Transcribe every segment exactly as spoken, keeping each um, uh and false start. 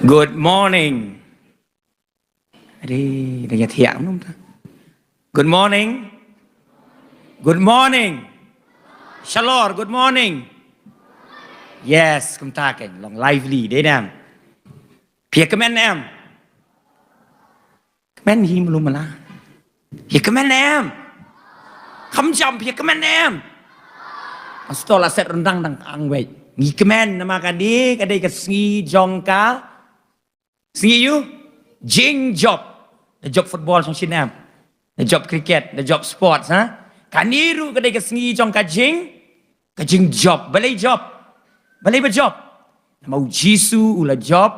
Good morning. Ade, da ïa thiah num ta. Good morning. Good morning. Shalor, good morning. Yes, kumta kein, long lively, dei ne em? Phi ïa kmen ne em? Kmen hi mlu mala. Phi ïa kmen ne em? Kham jam, phi ïa kmen ne em? Pastor la set ryndang dang angwei. Ngi kmen namar ka dei, ka dei ka sngi jong ka sngi ïa u jingjop. Da jop football shong shin em? Da jop cricket, da jop sports, ha? Kane ruh ka dei ka sngi jong ka jing, ka jingjop. Balei jop? Balei ba jop? Namar u Jisu u la jop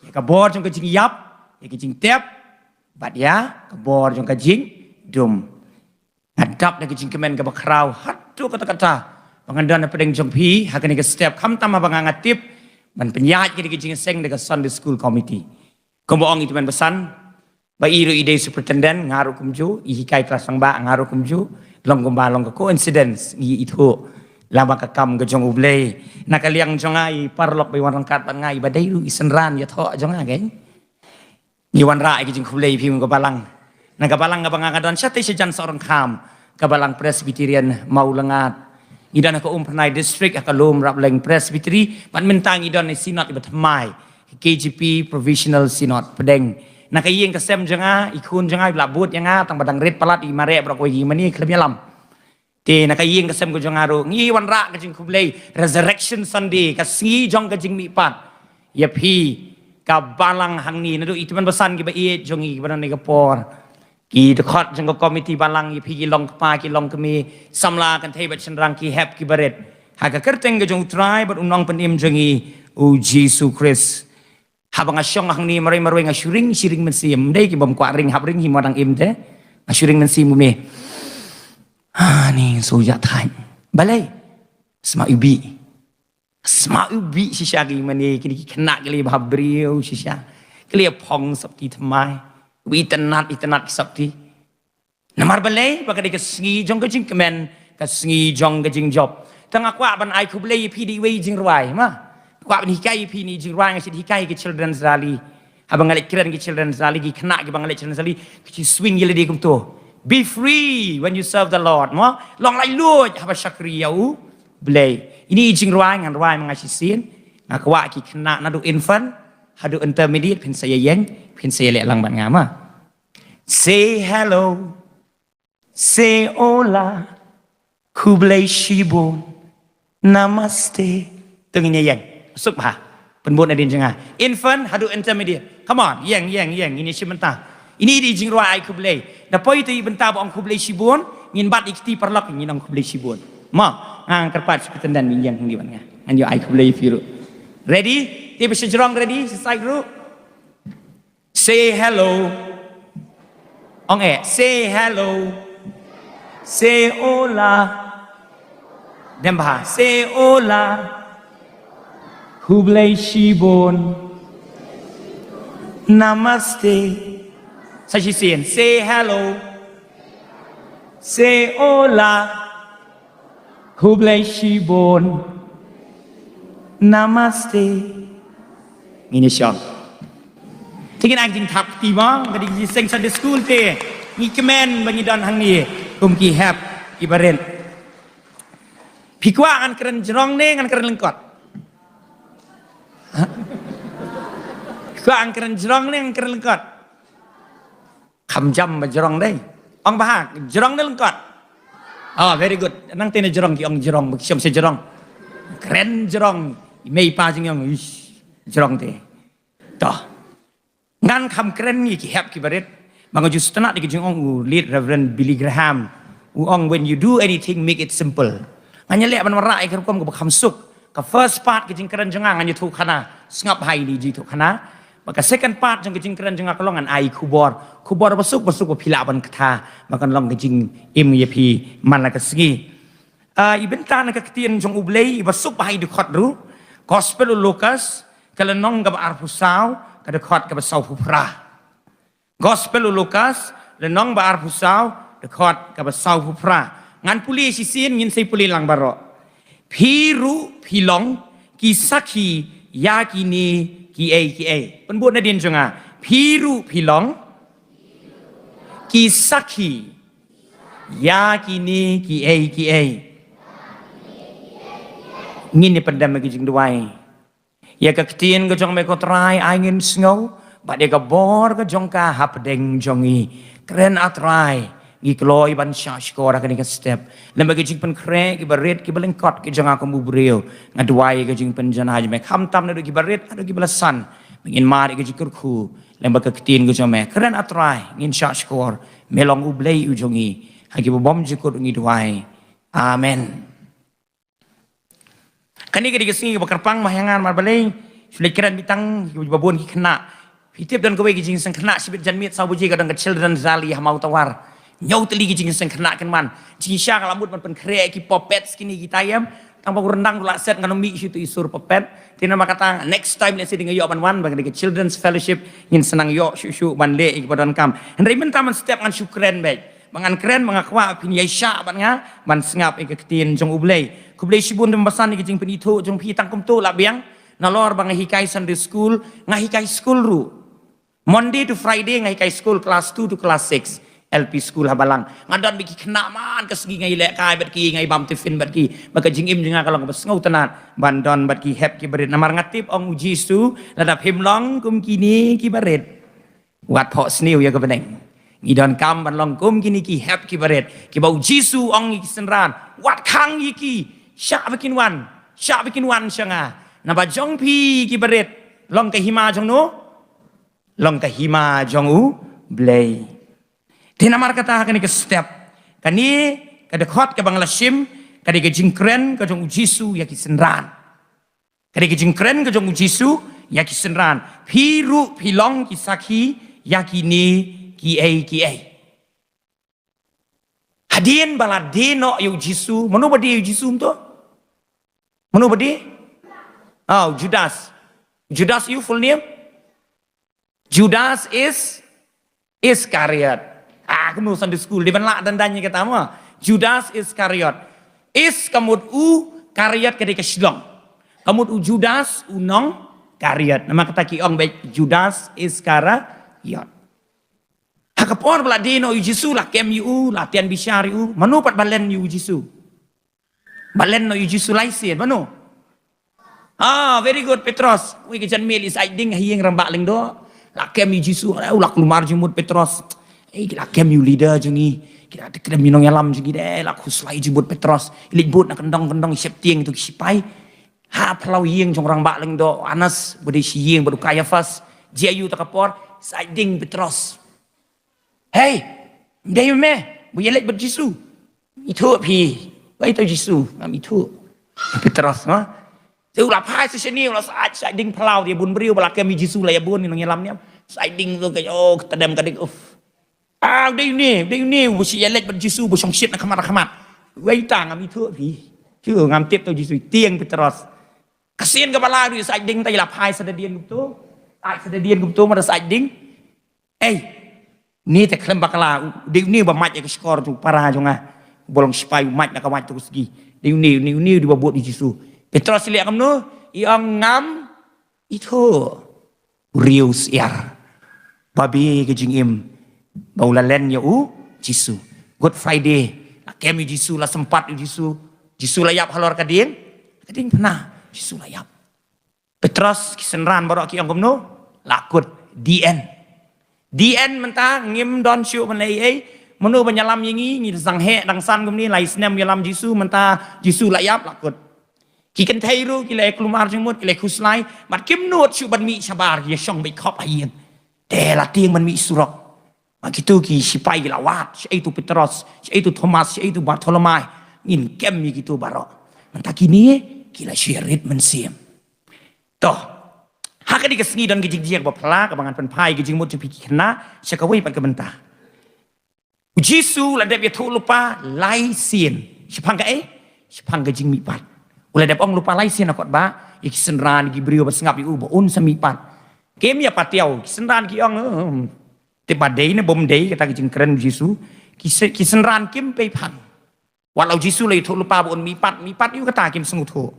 ïa ka bor jong ka jingïap, ïa ka jingtep, bad ïa ka bor jong ka jingdum. Nga dap da ka jingkmen kaba khraw haduh katta katta ba ngan don hapdeng jong phi ha kane ka step, khamtam haba nga nga tip ban pynïaid kane ka jingseng da ka Sunday School Committee. Kumba ong i tymmen basan, ba i ruh i dei superintendent, nga ruh kumjuh, i hikai klas rangbah, nga ruh kumjuh, long kumba long ka coincidence, ngi ithuh lang ba ka kam ka jong U Blei. Na ka liang jong nga i paralok ba i wan ryngkat bad nga, i ba dei ruh i synran ïathoh jong nga kein. Ngi wanrah ïa ki jingkhublei ïa phi mo ka balang. Na ka balang kaba nga nga don shatei shajan Sohryngkham, ka balang Presbyterian Mawlyngat. Ngi don ha ka Umphyrnai District ha ka Lum Rapleng Presbytery, bad mynta ngi don ha synod iba thymmai, K J P Provisional Synod Pdeng. Na ka ïing ka sem jong nga, i khun jong nga i la bud ïa nga, tang ba dang rit palat i mareh baroh kawei, i mane khlem ïalam. Te na ka ïing ka sem ka jong nga ruh ngi wanrah ka jingkhublei Resurrection Sunday, ka sngi jong ka jingmihpat, ïa phi ka balang hangne, naduh i tymmen basan kiba ïeit jong ngi kiba don ha ka por, ki dkhot jong ka komiti balang, ïa phi ki long kpa ki long kmie, samla kynthei bad shynrang, ki hep ki barit, ha ka kyrteng ka jong U Trai bad U Nongpynim jong ngi U Jisu Khrist. Haba nga shong hangne marwei marwei nga shu ring shi ring mynsiem. Ym dei ki bym kwah ring, hap ring hi mo dang im te. Nga shu ring mynsiem kumne. Ha, ni shu ïa thait. Balei? Sma u bih. Sma u bih shisha ki mane, kine ki khynnah ki la bha briew shisha. Ki la phong sopti thymmai. Wi itynnad itynnad ki sopti. Namar balei? Ba ka dei ka sngi jong ka jingkmen, ka sngi jong ka jingjop. Te nga kwah ban ai khublei ïa phi da iwei i jingrwai, ma. Kwah ban hikai ïa phi ine i jingrwai, nga shait hikai ïa ka Children's Rally. Haba nga leit kren ïa ka Children's Rally, ki khynnah kiba nga leit Children's Rally, ki swing ïa lade kumto. Be free when you serve the Lord, ma. Long laitluid haba shakri ïa U Blei. Ine i jingrwai ngan rwai ma nga shisien. Nga kwah ki khynnah naduh infant haduh intermediate, phin sa ïa ïeng, phin sa ïaleh lang bad nga, ma. Say hello. Say hola. Khublei shibun. Namaste. To ngin ïeng. Suk bha. Pynbud nadien jong nga. Infant haduh intermediate. Come on. Ïeng, ïeng, ïeng. Ngin ïa shim bynta. Ine i jingrwai ai khublei. Da poi to i bynta ba ong khublei shibun, ngin bat i kti paralok, ngin ong khublei shibun. Mo, ngan kyrpad shu kyrteng, ngin ïeng hangne bad nga. Ngan ïoh ai khublei ïa phi ruh. Ready? Te ba sha jrong ready? Sha side ruh. Say hello. Ong eh, say hello. Say hola. Dem bha, say hola. Khublei shibun. Namaste. Sa shisien, say hello. Say hola. Khublei shibun. Namaste. Ngin ïa shong. Te ngin ai ka jingthap kti mo, ka dei ka jingseng Sunday School te. Ngi kmen ba ngi don hangne kum ki hep ki barit. Phi kwah ngan kren jrong ne ngan kren lyngkot? Ha? Phi kwah ngan kren jrong ne ngan kren lyngkot? Kham jam ba jrong dei. Ong bha, jrong ne lyngkot? Oh, very good. Nangta ne jrong, ki ong jrong, ba ki shong sha jrong. Kren jrong. I mei i pa jong ngi ong, ish, jrong te. To. Ngan kham kren ïa ki hep ki barit. Ba nga ju sngewtynnat ïa ka jingong u late Reverend Billy Graham. U ong, "When you do anything, make it simple." Ngan ïaleh ban wanrah ïa ka rukom kaba kham suk. Ka first part ka jingkren jong nga ngan ïathuh khana. Sngap bha ïa ine i jingïathuh khana. Bad ka second part jong ka jingkren jong nga ka long ngan ai khubor. Khubor ba suk ba suk ba phi lah ban kynthah. Ba kan long ka jingim ïa phi man la ka sngi. Ah, i bynta na ka ktien jong U Blei, iba suk bha i dkhot ruh. Gospel u Lukas, ka lynnong kaba arphew saw, ka dkhot kaba sawphew phra. Gospel u Lukas, lynnong ba arphew saw, dkhot kaba sawphew phra. Ngan pule shisien, ngin sa ïa pule lang baroh. Phi ruh phi long ki sakhi ïa kine kiei kiei. Pynbud nadien jong nga. Phi ruh phi long ki sakhi ïa kine kiei kiei. Ngin ïa pyndem ïa ka jingduwai. Ïa ka ktien ka jong me ko Trai ai ngin sngew, bad ïa ka bor ka jong ka hapdeng jong ngi. Kren A Trai, ngi kloi ban shah shkor ha kane ka step. Lem bad ka jingpynkhreh kiba rit kiba lyngkot ki jong nga kum u briew. Nga duwai ïa ka jingpynjanai jong me, khamtam naduh kiba rit haduh kiba la san. Ngin mad ïa ka jingkyrkhu lem bad ka ktien ka jong me. Kren A Trai, ngin shah shkor. Me long U Blei u jong ngi. Ha ki bymjukut ngi duwai. Amen. Kane ka dei ka sngi kaba kyrpang, ma ïa nga namar balei? Shu leit kren beit tang kiba bun ki khynnah. Phi tip don kawei ka jingseng khynnah, shibit janmiet saw baje ka don ka children's rally ha Mawtawar. Hynñiew tylli ki jingseng khynnah kin wan. Jingshisha nga la mut ban pynkhreh ki puppets kine kita, em. Tang ba u ryndang ruh la set, ngan ym mih shuh ïa uto i sur puppet. Te namar kata next time lehse dei nga ïoh ban wan, ba ka dei ka children's fellowship, ngin sa nang ïoh shuh shuh ban leh ïa kiba donkam. Hynrei mynta mynstep ngan shu kren beit. Ba ngan kren, ba nga kwah phin ïai shah bad nga ban sngap ïa ka ktien jong U Blei. Khublei shibun, te ym basan ïa ka jingpynithuh jong phi. Tang kumto la biang. Nalor ba nga hikai Sunday school, nga hikai school ruh. Monday to Friday nga hikai school, class two to class six, L P school ha Balang. Nga don bad ki khynnah man ka sngi, nga ïalehkai bad ki, nga ïabam tiffin bad ki. Bad ka jingim jong nga ka long kaba sngewtynnat ban don bad ki hep kiba rit. Namar nga tip, ong U Jisu, lada phim long kum kine kiba rit, wat thoh sniew ïa ka bneng. Ngi donkam ban long kum kine ki hep kiba rit, kiba U Jisu ong ïa ki synran, wat khang ïa ki, shah ba kin wan, shah ba kin wan sha nga. Naba jong phi kiba rit, long ka hima jong no? Long ka hima jong U Blei. Te namar kata ha kane ka step, kane ka dkhot kaba nga la shim, ka dei ka jingkren ka jong U Jisu ïa ki synran. Ka dei ka jingkren ka jong U Jisu ïa ki synran. Phi ruh phi long ki sakhi ïa kine kiei kiei. Hadien ba la die noh ïa U Jisu, mano ba die ïa U Jisu mynta? Mano ba die? Oh, Judas. Judas, your full name? Judas is Iskariot. Ah, kumno Sunday school, dei ban lah dang dang ïa kata mo. Judas Iskariot. Is ka mut u, Kariot ka dei ka shnong. Ka mut u Judas u nong Kariot. Namar kata ki ong beit Judas Iskariot. Ha ka por ba la die noh ïa U Jisu, la kem ïa u, la tian bishar ïa u. Mano pat ba len ïa U Jisu? Ba len noh ïa U Jisu lai sien, mano? Ah, very good, Petros. Wei, ka janmiet la sait ding ha ïing rangbah lyngdoh. La kem ïa U Jisu, eh, u la kulmar jingmut Petros. Eh, ki la kem ïa u leader jong ngi. Ki la kem ïa u nongïalam jong ngi de, la khuslai jingmut Petros. Leit bud na kyndong kyndong sheptieng ïa uto ki sipai. Ha phyllaw ïing jong rangbah lyngdoh, Anas, ba dei shi ïing bad u Kaiaphas. Jia ïa uta ka por, sait ding Petros. Hei, ym dei me ba ïaleit bad U Jisu? Ithuh phi. Ba ithuh U Jisu, ngam ithuh. Petros, ha? Te u la phai sa shane, u la sait, sait ding phyllaw, te bun briew ba la kem ïa U Jisu, la ïa bun, ngi nong ïalam niam. Sait ding tu ka, oh, ka tdem ka dik, uf. Ah, u dei une, u dei une, u ba shu ïaleit bad U Jisu, u ba shong shit na khmat na khmat. Wei ta, ngam ithuh phi. Shu, ngam tip to U Jisu, tieng Petros. Ka sien kaba lai ruh sait ding, te la phai sa dadien kumto. Sait sa dadien kumto, ma da sait ding. Ei, une te khlem bakla, u dei une ba mait ïa ka shkor jong u para jong nga. U ba long sipai u mait na ka wait tu ka sngi. Dei une, une, une u dei ba bud ïa U Jisu. Petros i leh kumno? I ong ngam ithuh. U riew syiar. Babe ka jingim ba u la len ïa U Jisu. Good Friday. La kem ïa U Jisu, la sympat ïa U Jisu. Jisu la ïap halor ka dieng. Ka diengphna. Jisu la ïap. Petros, ki synran baroh ki ong kumno? La kut, the end. The end mynta, ngim don shuh ban leh ei ei. Mano ban ïalam ïa ngi, ngi dang heh dang san kumne, lai snem ïalam Jisu, mynta Jisu la ïap, la kut. Ki kynthei ruh ki la kulmar jingmut, ki la khuslai, bad kim nud shuh ban mih shabar, ki ïa shong beit khop ha ïing. Te la tieng ban mih surok. Ma kito ki sipai ki la wad, shaei tu Petros, shaei tu Thomas, shaei tu Bartholomai. Ngin kem ïa kito baroh. Mynta kine ki la shu ïarit mynsiem. To, ha kane ka sngi don ka jingjia kaba phylla, kaba ngan pynphai ka jingmut jong phi ki khynnah sha kawei pat ka bynta. U Jisu u la dep ïathuh lypa lai sien. Shaphang kaei? Shaphang ka jingmihpat. U la dep ong lypa lai sien, ha kot ba ïa ki synran, ki briew ba sngap ïa u, ba un sa mihpat. Kim ïa patiaw, ki synran ki ong, hmm, te ba dei ne bym dei kata ka jingkren U Jisu. Ki sy-, ki synran kim pei phang. Wat la U Jisu u la ïathuh lypa ba un mihpat, mihpat ïa u kata kim sngewthuh.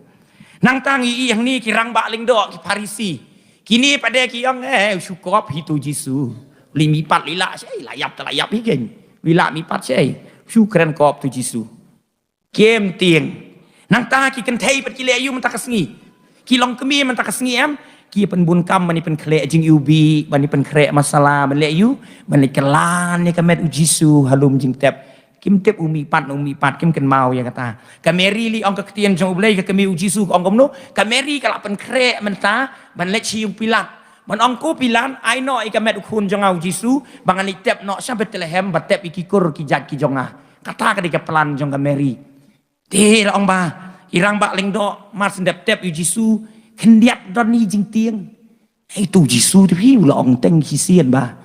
Nangta ngi ïohi hangne ki rangbah lyngdoh, ki Pharisi, Kine pat de ki ong, eh, shu kop hi tu Jisu. Li mihpat li lah, shei, la ïap te la ïap hi ken. Li lah mihpat, shei, shu kren kop tu Jisu. Kem tieng. Nangta ki kynthei pat ki leh ïa u mynta ka sngi. Ki long kmie mynta ka sngi em. Ki pynbun kam ban ïa pynkhreh jingiwbih, ban ïa pynkhreh masala, ban leh ïa u, ban leh kylla ïa ka met u Jisu ha lum jingtep. Kim tip u mihpat, u mihpat, kim kynmaw ïa kata. Ka Mary lei ong ka ktien jong U Blei, ka kmie u Jisu ka ong kumno. Ka Mary ka la pynkhreh mynta ban leit sha ïing u Pilat, ban ong, ko Pilat, ai noh ïa ka met u khun jong nga u Jisu ba ngan leit tep noh sha Bethlehem, ba tep ïa ki kur ki jait ki jong nga. Kata ka dei ka plan jong ka Mary. Te la ong ba i rangbah lyngdoh mar shen dep tep ïa u Jisu, khyndiat don hi jingtieng. Hei, tu Jisu te phi, u la ong teng shisien ba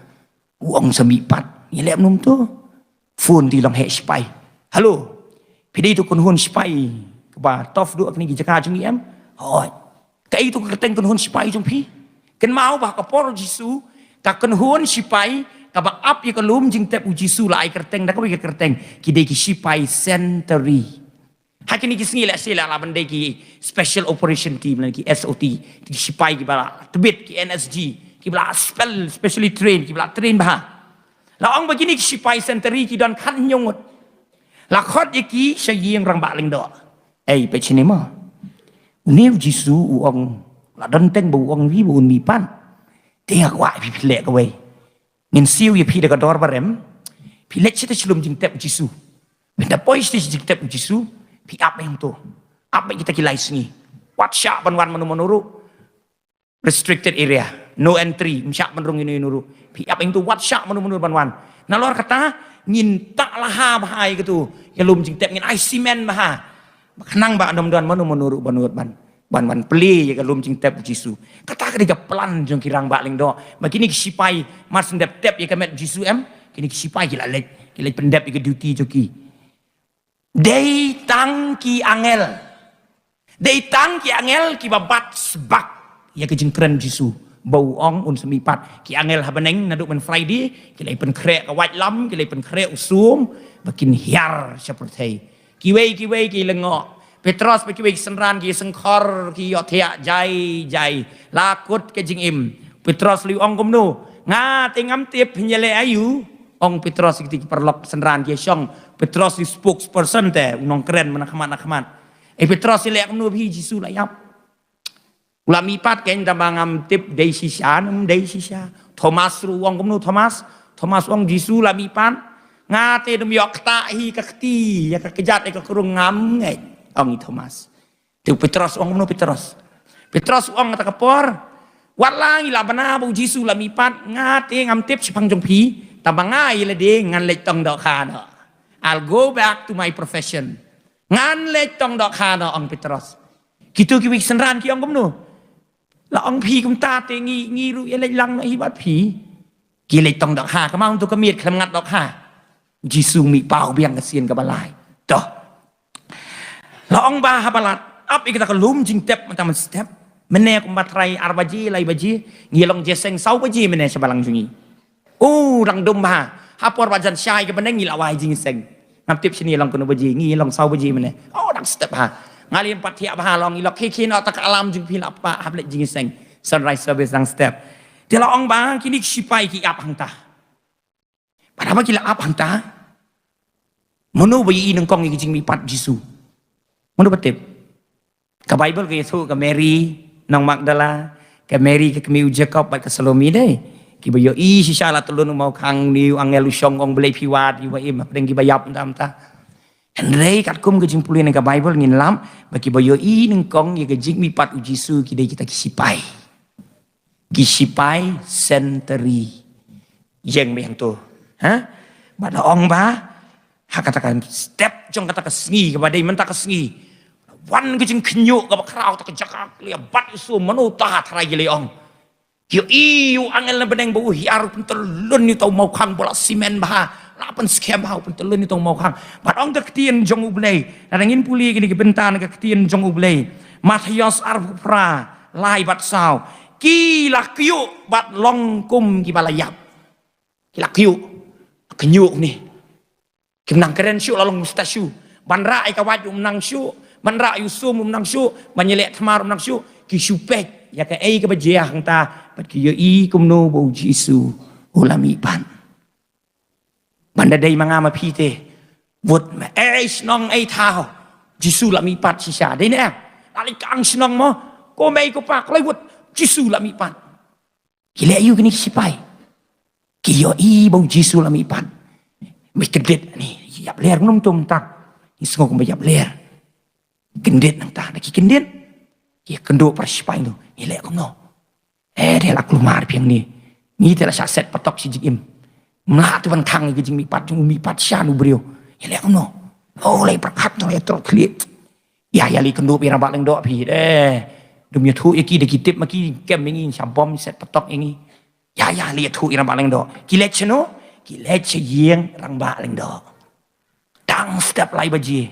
u ong sa mihpat. Ngi leh kumno tu? Phone te long heh shipai. Hello. Phi dei tu kynhun shipai kaba tough duh ha kine ki jaka jong ngi em? Hooid. Kaei tu ka kyrteng kynhun shipai jong phi? Kynmaw ba ka por Jisu, ka kynhun shipai kaba ap ïa ka lum jingtep u Jisu la ai kyrteng da kawei ka kyrteng, ki dei ki shipai sentry. Ha kine ki sngi lehse la lah ban dei ki special operation team lane ki S O T, ki shipai kiba la tbit, ki N S G, kiba la spell, specially trained, kiba la train bha. La ong ba kine ki shipai sentry ki don khathynñiew ngut. La khot ïa ki sha ïing rangbah lyngdoh. Ei, peit shane mo. Une u Jisu u ong, la don teng ba u ong phi ba un mihpat. Te nga kwah phi, phi leh kawei. Ngin siew ïa phi da ka dor ba rem. Phi leit shatei sha lum jingtep u Jisu. Mynta poi shatei sha jingtep u Jisu, phi ap hangto. Ap beit kita ki lai sngi. Wat shah ban wan mano mano ruh. Restricted area, no entry, ym shah ban rung ïano ïano ruh. Phi ap hangto, wat shah mano mano ban wan. Nalor kata, ngin tak laha bha ïa kato, ïa lum jingtep, ngin ai simen bha. Ba khnang ba ym don mano mano ruh ban wan, ban wan plie ïa ka lum jingtep u Jisu. Kata ka dei ka plan jong ki rangbah lyngdoh. Ba kine ki shipai mar shen dep tep ïa ka met Jisu em, kine ki shipai ki la leit, ki leit pyndep ïa ka duty jong ki. Dei tang ki angel. Dei tang ki angel kiba bat sbak ïa ka jingkren Jisu ba u ong un sa mihpat. Ki angel ha bneng naduh myn Friday ki la pynkhreh ka waitlam, ki la pynkhreh u sum ba kin hiar sha pyrthei. Kiwei kiwei ki lyngngoh. Petros bad kiwei ki synran ki sngewkhor, ki ïohthiah jai jai. La kut ka jingim. Petros lei ong kumno? Nga te ngam tip phin ïaleh aïu. Ong Petros ïa kito ki paralok synran ki shong. Petros lei spokesperson te, u nongkren mynta khmat na khmat. Eh Petros, ïaleh kumno phi, Jisu la ïap? U la mihpat, kein tang ba ngam tip dei shisha ne ym dei shisha. Thomas ruh u ong kumno Thomas? Thomas u ong Jisu la mihpat. Nga te ym ïoh ktah hi ka kti, ïa ka kjat, ïa ka krung ngam ngeit. Ong i Thomas. Te u Petros u ong kumno Petros? Petros u ong kata ka por, wat la ngi la bna ba u Jisu la mihpat, nga te ngam tip shaphang jong phi, tang ba nga ïa lade ngan leit tong dohkha noh. I'll go back to my profession. Ngan leit tong dohkha noh, ong Petros. Kito kiwei ki synran ki ong kumno? La ong phi kumta te ngi, ngi ruh ïa leit lang noh hi bad phi. Ki leit tong dohkha, ka mah hangto ka miet khlem ngat dohkha. Jisu mih paw biang ka sien kaba lai. To. La ong ba haba la ap ïa kata ka lum jingtep mynta mynstep, mynne kumba trai ar baje, lai baje, ngi long jingïaseng saw baje mynne sha balang jong ngi. Oh, dang dum bha. Ha por ba jan shai ka bneng ngi la wai jingïaseng. Ngam tip shane long kano baje, ngi long saw baje mynne. Oh, dang step bha. Nga lei pat thiah bha, la ong i lok, khie khie noh ta ka alarm jong phi, la pah hap leit jingïaseng. Sunrise service dang step. Te la ong ba kine ki shipai ki ap hangta. Bad haba ki la ap hangta, mano ba ïohi nyngkong ïa ka jingmihpat Jisu? Mano ba tip? Ka Baibl ka ïathuh ka Mary nong Magdala, ka Mary ka kmie u Jakob bad ka Salome dei. Kiba ïohi shisha la tyllun u mawkhang, une u angel u shong, ong balei phi wad, ïa u ba im, hapdeng kiba ïap mynta mynta. Hynrei katkum ka jingpule na ka Baibl ngin lap ba kiba ïohi nyngkong ïa ka jingmihpat u Jisu ki dei kita ki shipai. Ki shipai sentry. Ïeng beit hangto. Ha? Bad la ong ba ha kata ka step jong kata ka sngi kaba dei mynta ka sngi, wan ka jingkhynñiuh kaba khraw, ta ka jaka ka la ïa bat ïa u sum, mano uta, tharai ki la ong. Ïohi ïa u angel na bneng ba u hiar, u pyntyllun ïa uta u mawkhang ba la simen bha, la pynskhem bha, u pyntyllun ïa uta u mawkhang. Bad ong ka ktien jong U Blei, lada ngin pule kine ki bynta na ka ktien jong U Blei, Mathaios arphew phra, lai bad saw. Ki la kyiuh bad long kum kiba la ïap. Ki la kyiuh. Khynñiuh ne. Kim nang kren shuh, la long statue. Ban rah ïa ka wait um nang shuh, ban rah ïa u sum um nang shuh, ban ïaleh thymmai um nang shuh, ki shu peit. ïa kaei kaba jia hangta, bad ki ïohi kumno ba u Jisu u la mihpat. Ban da dei ma nga ma phi te, wut ma ei shnong ei thaw, Jisu la mihpat shisha. Dei ne em? La leit kang shnong mo, ko mei ko pa, kloi wut, Jisu la mihpat. Ki leh aïu kine ki sipai? Ki ïohi ba u Jisu la mihpat. Mei kyndit ni, ïap ler ngam tum tak. Ngi sngew kumba ïap ler. Kyndit nangta, da ki kyndit. Ki kynduh para sipai tu. Ngi leh kumno? Eh, dei la kulmar phi hangne. Ngi te la shah set patok shi jingim. Mla tu ban khang ki jingmihpat, jong u mihpat shisha u briew. Ngi leh kumno? Oh, leh pyrkhat tu leh trok khlieh. Ïa, ïa leh kynduh ïa Rangbah Lyngdoh phi. Eh, dum ïathuh ïa ki da ki tip ma ki kem ïa ngi, shah bom set patok ïa ngi. Ïa, ïa leh ïathuh ïa Rangbah Lyngdoh. Ki leit shano? Ki leit sha ïing Rangbah Lyngdoh. Dang step lai baje.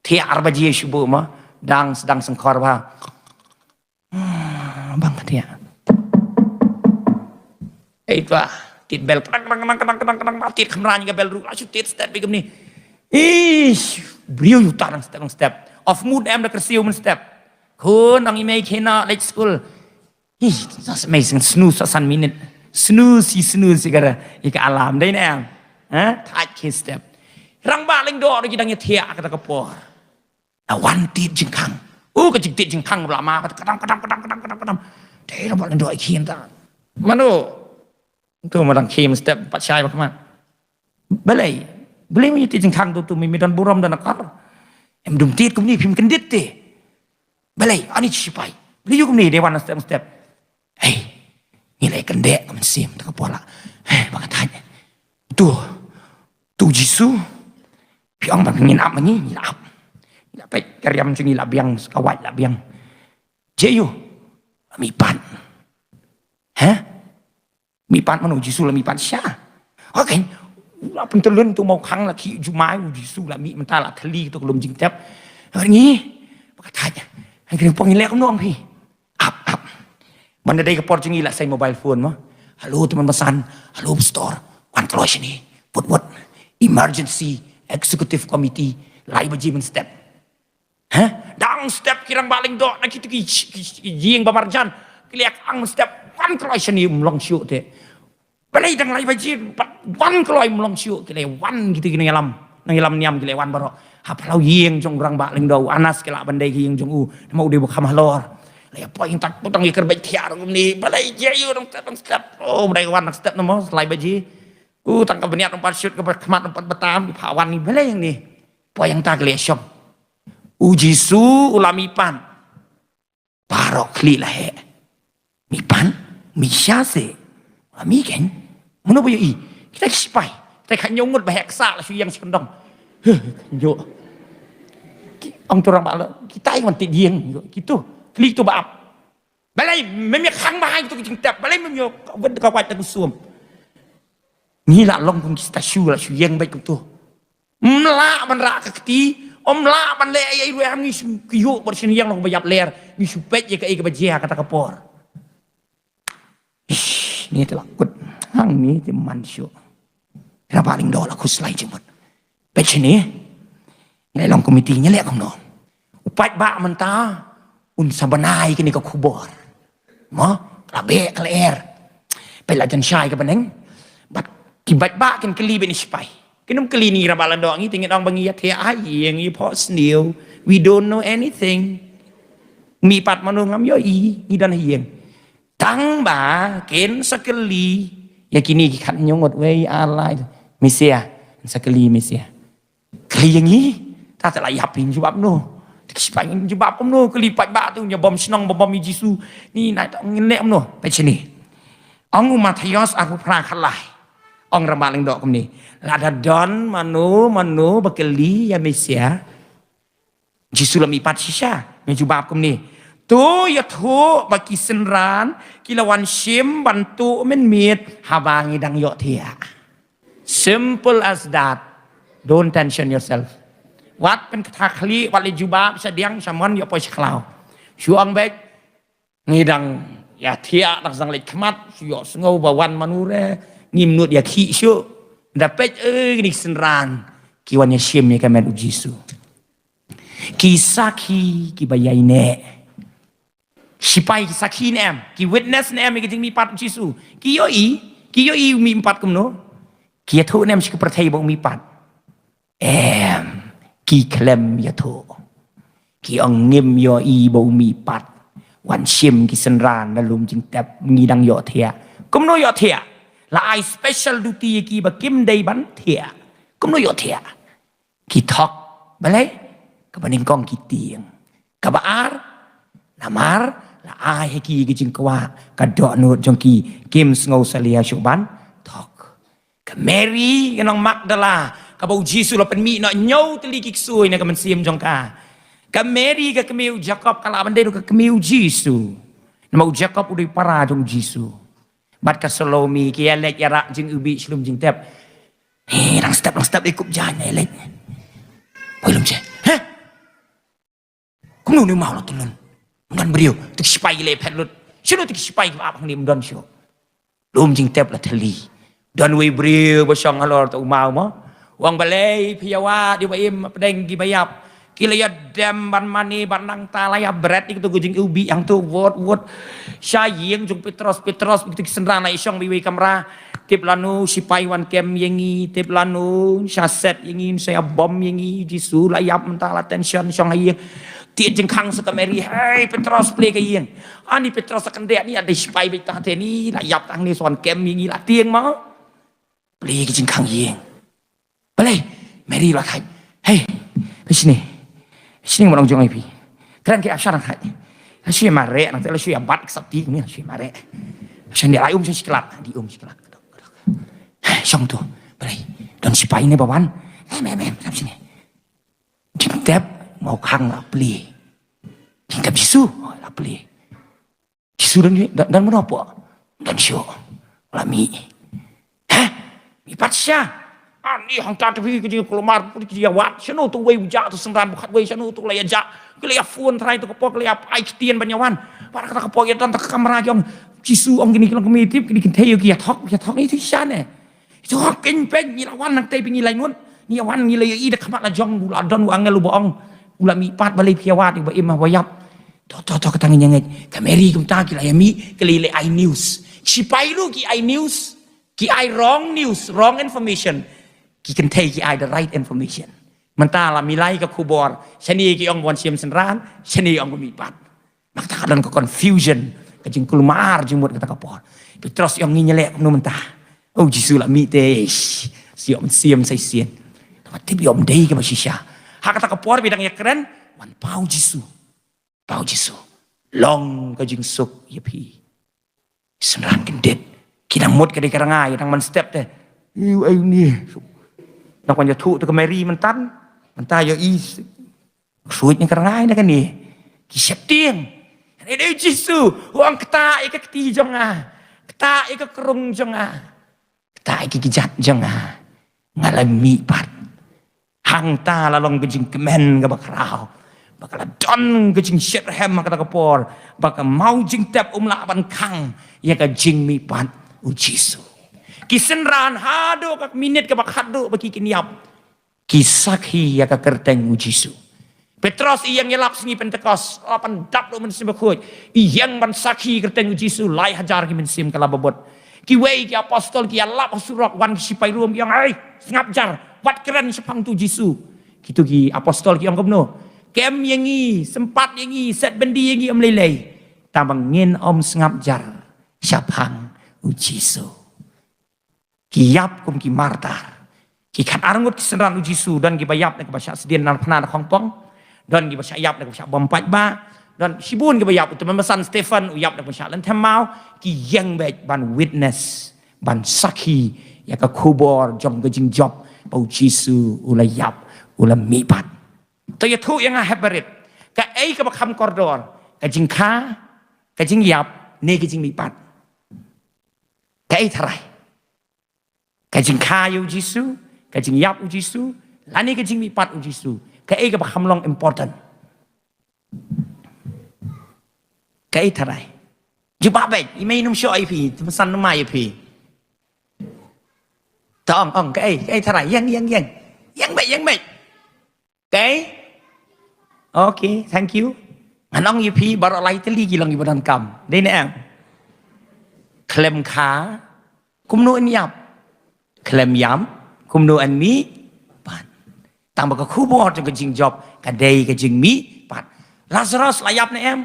Thiah ar baje shuh ma. Dang, dang sengkhor ba. Hmm, bang ka thiah. Ei, tu ah. Tied bel, kedang, kedang, kedang, kedang, kedang, kedang, tied khamran ka bel ruh, la shu tied step ïa kumne. Ish, briew ïa uta dang step, dang step. Off mood em da kyrsiew mynstep. Khun, dang i mei khie noh leit skul. Ish, sa mei seng snooze sa san minit. Snooze, i snooze ïa ka, ïa ka alarm. Dei ne em? Ha? Thait khie step. Rangbah Lyngdoh ruh ki dang ïathiah kata ka por. La wan tied jingkhang. Oh, ka jingtied jingkhang ba la ma, kadam, kadam, kadam, kadam, kadam, kadam. Dei Rangbah Lyngdoh i khie ta. Mano? Tu ma dang khie mynstep, pat shai ba khmat. Balei? Balei me tied jingkhang tu, tu me, me don burom don akor? Em dum tied kumne phim kyndit te. Balei? Ani sipai. Balei ïoh kumne dei wan step step. Hei, ngi leh kyndit ka mynsiem ta ka por la. Hei, ba ka thait. Tu, tu Jisu. Phi ong ba ngin ap ma ngi, ngi la ap. Ngi la peit ka riam jong ngi la biang, ka wait la biang. Jisu la mihpat. Heh? Mihpat mano? Jisu la mihpat shisha. Okay. La pyntyllun tu mawkhang la khih jumai, u Jisu la mih mynta, la thylli tu ka lum jingtep. Ngi, ba ka thait. Ngi kren pong ngi leh kumno phi. Ap, ap. Ban da dei ka por jong ngi la sei mobile phone mo. Hello, teman basan. Hello, pastor. Wan kloi shane. Wut, wut. Emergency Executive Committee. Lai baje mynstep. Heh? Dang step ki Rangbah Lyngdoh na kitu ki, ki, ki ïing ba marjan. Ki leh kang mynstep. Wan kloi shane, ym long shuh te. Balei dang lai baje, wan kloi, ym long shuh, ki leh wan kitu ki nongïalam. Nongïalam niam ki leh wan baroh. Ha phyllaw ïing jong u Rangbah Lyngdoh, u Anas ki lah ban dei ki ïing jong u. Namar u dei ba kham halor. Leh poi ïing tak putang ïa kyrbaid thiah rung ni. Balei Jisu dang step, dang step. Oh, balei wan dang step namar lai baje. U tang ka bniat ym pat shut, ka khmat ym pat batam, ki phah wan ni, balei ïa ni. Poi ïing tak leh shong. U Jisu u la mihpat. Baroh khlieh la heh. Mihpat, mih shisha se. Mih keiñ. Mano ba ïohi? Kita ki sipai. Kita ki khñiot ngut ba heh ksah la shu ïeng sha kyndong. Huh, khñiot. Ki ong tu Rangbah Lyngdoh, kita ïeng wan tied ïing. Kitu. Khlieh tu ba ap. Balei mem ïa khang ba hai kitu ki jingtep. Balei mem ïa ka wait ka wait ta ku sum. Ngi la long kum ki statue la shu ïeng beit kumtu. Ym lah ban rah ka kti, ym lah ban leh ei ei ruh em, ngi shu kyiuh bad shu ïeng long ba ïap ler, ngi shu peit ïa kaei kaba jia kata ka por. Ish, ngi te la kut hangne te man shuh. Rangbah Lyngdoh la khuslai jingmut. Peit shane. Ngi long komiti ngi leh kumno. U paidbah mynta un sa bnai kane ka khubor. Mo, ka la beh ka lyer. Peit la jan shai ka bneng. Bad ki paidbah kin kylli bad ki sipai. Kin ym kylli ngi Rangbah Lyngdoh, ngi te ngin ong ba ngi ïathiah ha ïing, ngi phohsniew. We don't know anything. Mihpat mano ngam ïohi, ngi don ha ïing. Tang ba kin sa kylli ïa kine ki khathynñiew ngut, wei ar lai. Mesia, kin sa kylli Mesia. Kylli ïa ngi, ta te la ïap, ngin jubab kumno? Te ki sipai, ngin jubab kumno? Kylli paidbah tu, ñia bom shnong, bom bom ïa Jisu. Ngi nai ta ngin leh kumno? Peit shane. Ong u Mathaios arphew phra khatlai. Ong Rangbah Lyngdoh kumne. Lada don mano mano ba kylli ïa Mesia, Jisu la mihpat shisha, ñia jubab kumne. To ïathuh ba ki synran ki la wan shim ban tuh mynmiet haba ngi dang ïohthiah. Simple as that. Don't tension yourself. Wat pynkynthah khlieh, wat leit jubab shadiang shamon, ïoh poi sha khlaw. Shu ong beit, ngi dang ïathiah, dang sdang leit khmat, shu ïohsngew ba wan mano re, ngim nud ïakhih shuh. Da peit, eh, kine ki synran ki wan ïashim ïa ka met u Jisu. Ki sakhi kiba ïaineh. Sipai ki sakhi ne em, ki witness ne em ïa ka jingmihpat u Jisu? Ki ïohi, ki ïohi u mihpat kumno? Ki ïathuh ne em sha ka pyrthei ba u mihpat? Em, ki khlem ïathuh. Ki ong ngim ïohi ba u mihpat. Wan shim ki synran na lum jingtep, ngi dang ïohthiah. Kumno ïohthiah? La ai special duty ïa ki ba kim dei ban thiah. Kumno ïohthiah? Ki thok. Balei? Kaba nyngkong ki tieng. Kaba ar, namar la ai ha ki ka jingkwah, ka dohnud jong ki, kim sngew salia shuh ban thok. Ka Mary ka nong Magdala, kaba u Jisu la pynmih noh hynñiew tylli ki ksuid na ka mynsiem jong ka. Ka Mary ka kmie u Jakob, ka lah ban dei ruh ka kmie u Jisu. Namar u Jakob u dei para jong u Jisu. Bad ka Salome ki ïa leit ïa rah jingïewbih sha lum jingtep. He, dang step, dang step, ïa kup jaiñ ïa leit. Poi lum jaiñ. Heh? Kumno une u maw la tylli? Ym don briew, tu ki sipai ki leh phet lut. Shano tu ki sipai kiba ap hangne, ym don shuh. Lum jingtep la thylli. Don uwei u briew ba shong halor tu u maw mo. U ong balei phi ïa wad ïa u ba im hapdeng kiba ïap. Ki la ïa dem ban mane ban nangta, la ïa bret ïa katu ka jingïewbih hangtu, wot wot. Sha ïing jong Petros, Petros, ïa katu ki synran la ïa shong bad iwei i kamra. Tip lano sipai wan kem ïa ngi, tip lano sha set ïa ngi, sa ïa bom ïa ngi, Jisu la ïap mynta, la tension, shong ha ïing. Tied jingkhang sa ka Mary, "Hei Petros, plie ka ïing." Ani Petros sa kyndiah, ni ade sipai beit tang te, ni la ïap tang ni, sa wan kem ïa ngi, la tieng mo. Plie ka jingkhang ïing. Balei? Mary la thait. "Hei, phi shini. Shini, ngan ong jong ai phi. Kren ki ap sha nang thait. La shu mareh nang te, la shu ïa bat ka sati ni, la shu mareh. Sha ni lai um sha shiklat, di um shiklat." "Shong tu. Balei? Don sipai ne ba wan?" "Em, em, em, em shini." Jingtep, maw khang la plie. Jingtep Jisu, oh, la plie. Jisu don, don, don mano po? Don shuh. La mih. Heh? Mih pat sha. Ani hangta te phi ka jingkulmar, phi ka jingïawad. Shano tu uwei u jah tu synran, ba khatwei shano tu la ïa jah. Ki la ïa phone trai tu ka por, ki la ïa ai ktien ban ïawan. Para kata ka por ïa don ta ka kamra, ki ong Jisu, ong kine ki long kmie tip, kine kynthei ïa ki ïa thok, ïa thok ni tu sha ne. Ito ha keiñ peiñ, ngi la wan nangtei phi, ngi la ïa nud. Ngi la wan, ngi la ïa i da khmat la jong, u la don u angel uba ong. U la mih pat, balei phi ïa wad ïa uba im ha uba ïap. To, to, to, kata ngin ïa ngeit. Ka Mary kumta ki la ïa mih, ki la ïa leit ai news. Sipai ruh ki ai news, ki ai wrong news, wrong information. Ki kynthei ki ai the right information. Mynta la milai ka khubor, shane ki ong ba wan shim synran, shane ki ong ba mih pat. Ba kata ka don ka confusion, ka jingkulmar jingmut kata ka por. Petros i ong, ngin ïa leh kumno mynta? Oh, Jisu la mih te, ish, sa ïoh mynsiem sa shisien. Tangba tip ïoh ym dei kaba shisha. Ha kata ka por ba dang ïa kren, wan paw Jisu. Paw Jisu. Long ka jingsuk ïa phi. Synran kyndit. Ki dang mut ka dei ka rngai, dang man step te. Ïu, ai ni. Nang wan ïathuh te ka Mary mynta. Mynta ïohi. Suit ne ka rngai na kane. Ki sheptieng. Kane dei u Jisu. U ong, ktah ïa ka kti jong nga. Ktah ïa ka krung jong nga. Ktah ïa ki kjat jong nga. Nga la mih pat. Hangta la long ka jingkmen kaba khraw. Ba ka la don ka jingshitrhem ha kata ka por. Ba ka maw jingtep um lah ban khang ïa ka jingmih pat u Jisu. Ki synran haduh ka minit kaba khatduh ba ki kin ïap. Ki sakhi ïa ka kyrteng u Jisu. Petros i ïeng ïalap sngi Pentekost, la pyndap lut Mynsiem Bakhuid. I ïeng ban sakhi kyrteng u Jisu, lai hajar ki mynsiem ka la babud. Kiwei ki apostol ki ïalap ha surok, wan ki sipai Rom ki ong, "Ai, sngap jar, wat kren shaphang tu Jisu." Kitu ki apostol ki ong kumno? "Kem ïa ngi, sympat ïa ngi, set byndi ïa ngi ym lei lei. Tangba ngin ym sngap jar shaphang u Jisu." Ki ïap kum ki martar. Ki khatar ngut ki synran u Jisu, don kiba ïap na kaba shah sdien na phna na khongpong. Don kiba shah ïap na kaba shah bom paidbah. Don shibun kiba ïap, uta u tymmen basan Stephen, u ïap na kaba shah lynthem maw. Ki ïeng beit ban witness, ban sakhi ïa ka khubor jong ka jingjop ba u Jisu u la ïap, u la mih pat. To ïathuh ïa nga hep barit. Kaei kaba kham kordor, ka jingkha, ka jingïap, ne ka jingmih pat? Kaei tharai? Ka jingkha ïa u Jisu, ka jingïap u Jisu, lane ka jingmih pat u Jisu? Kaei kaba kham long important? Kaei tharai? Jubab beit, i mei, ym shym ïa phi, tymmen san ym ïa phi. To ong, ong, kaei, kaei tharai? Ïeng, ïeng, ïeng. Ïeng beit, ïeng beit. Okay? Okay, thank you. Ngan ong ïa phi baroh lai tylli ki long kiba donkam. Dei ne em? Khlem kha, kumno yn ïap? Khlem ïap, kumno yn mihpat? Tang ba ka khubor jong ka jingjop ka dei ka jingmihpat. Lazarus la ïap ne em?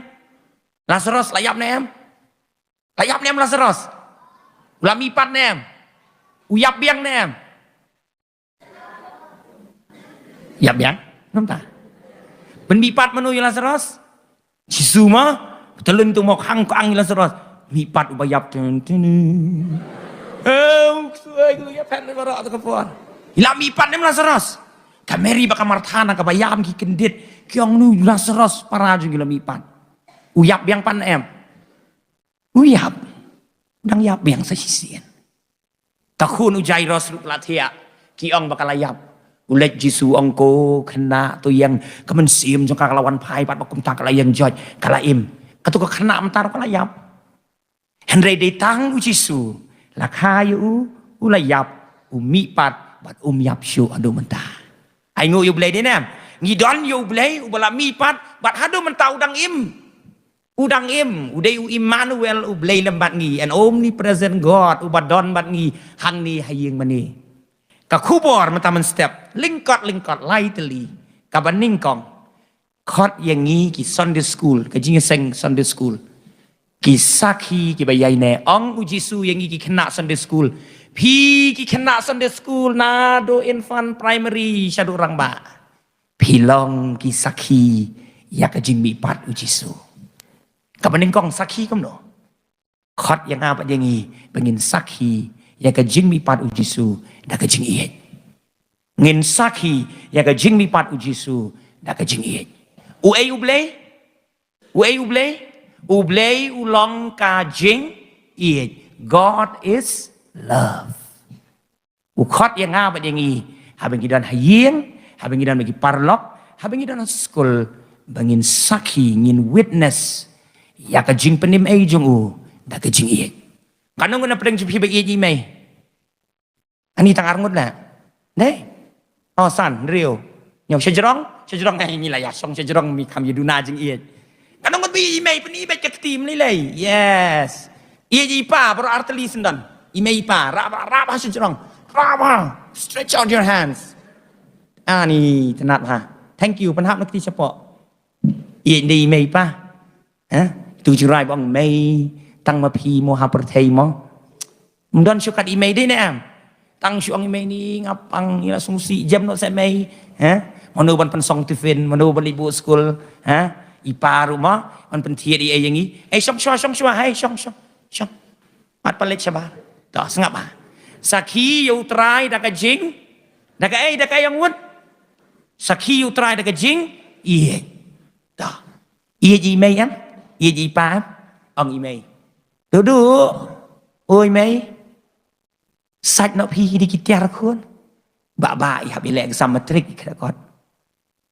Lazarus la ïap ne em? La ïap ne em Lazarus? U la mihpat ne em? U ïap biang ne em? Ïap biang? Namar ta. Ban mihpat mano ïa Lazarus? Jisu ma. Tylli tu mo khang khang ïa Lazarus. Mihpat uba ïap, ten, ten. Eh, u ksoi ku ïa phet le baroh tu ka por. Ïa la mihpat ne em Lazarus? Ka Mary bad ka Martha na kaba ïam ki kyndit. Ki ong nu Lazarus para jong ki la mihpat. U ïap biang pat ne em? U ïap. Dang ïap biang sa shisien. Ka khun u Jairus ruh ka la thiah. Ki ong ba ka la ïap. U leit Jisu ong, ko khynnah, to ïeng, ka mynsiem jong ka ka la wan phai pat ba kumta ka la ïeng joit, ka la im. Kato ka khynnah mynta ruh ka la ïap. Hynrei dei tang u Jisu la kha ïa u, u la ïap, u mihpat bad um ïap shuh haduh mynta. Ai nguh ïa U Blei dei ne em? Ngi don ïa U Blei uba la mihpat bad haduh mynta u dang im. U dang im, u dei u Immanuel, U Blei lem bad ngi, an omnipresent God, uba don bad ngi hangne ha ïing mane. Ka khubor mynta mynstep, lyngkot lyngkot lai tylli, kaba nyngkong. Khot ïa ngi ki Sunday school, ka jingïaseng Sunday school. Ki sakhi kiba ïaineh, ong u Jisu ïa ngi ki khynnah Sunday school. Phi ki khynnah Sunday school naduh infant, primary shaduh rangbah. Phi long ki sakhi ïa ka jingmihpat u Jisu. Kaba nyngkong sakhi kumno? Khot ïa nga bad ïa ngi ba ngin sakhi ïa ka jingmihpat u Jisu da ka jingïeit. Ngin sakhi ïa ka jingmihpat u Jisu da ka jingïeit. U ei U Blei? U ei U Blei? U Blei u long ka jingïeit. God is love. U khot ïa nga bad ïa ngi, haba ngi don ha ïing, haba ngi don bad ki paralok, haba ngi don ha skul, ba ngin sakhi, ngin witness ïa ka jingpynim ei jong u da ka jingïeit. Katno ngut na pdeng jong phi ba ïeit ïa i mei? Ani tang ar ngut la. Dei? Oh, san, hynriew. Ñiew shajrong, shajrong, eh, ngi la ïa shong shajrong, mi kham ïa duna jingïeit. Katno ngut ba ïeit ïa i mei, pyni beit ka kti, ym lei lei. Yes. Ïeit ïa i pa, baroh ar tylli shen don. I mei i pa, rah, rah, rah bha shajrong. Rah bha. Stretch out your hands. Ani, tynnat bha. Thank you, pynhap na kti shapoh. Ïeit dei i mei i pa. Ha? Tu jingrwai ba ong mei, tang ma phi mo ha pyrthei mo. Ym don shuh kat i mei dei ne em? Tang shu ong i mei ni nga pang, ïa la sngewsih jem noh seh mei. Ha? Mano ban pynsong tiffin, mano ban leit buh skul. Ha? I pa ruh mo ban pynthied ïa ei ïa ngi. Ei shong shuwa, shong shuwa, hei shong, shong, shong. Mat palit shabar. To sngap ha. Sakhi ïa U Trai da ka jing, da ka ei, da ka ei ong wut. Sakhi ïa U Trai da ka jingïeit. To. Ïeit ïa i mei em? Ïeit ïa i pa em? Ong i mei. Duh duh. Oi mei. Sait noh phi, ki dei ki tiar khun. Bah bah, i hap i leh exam matric, i khreh kot.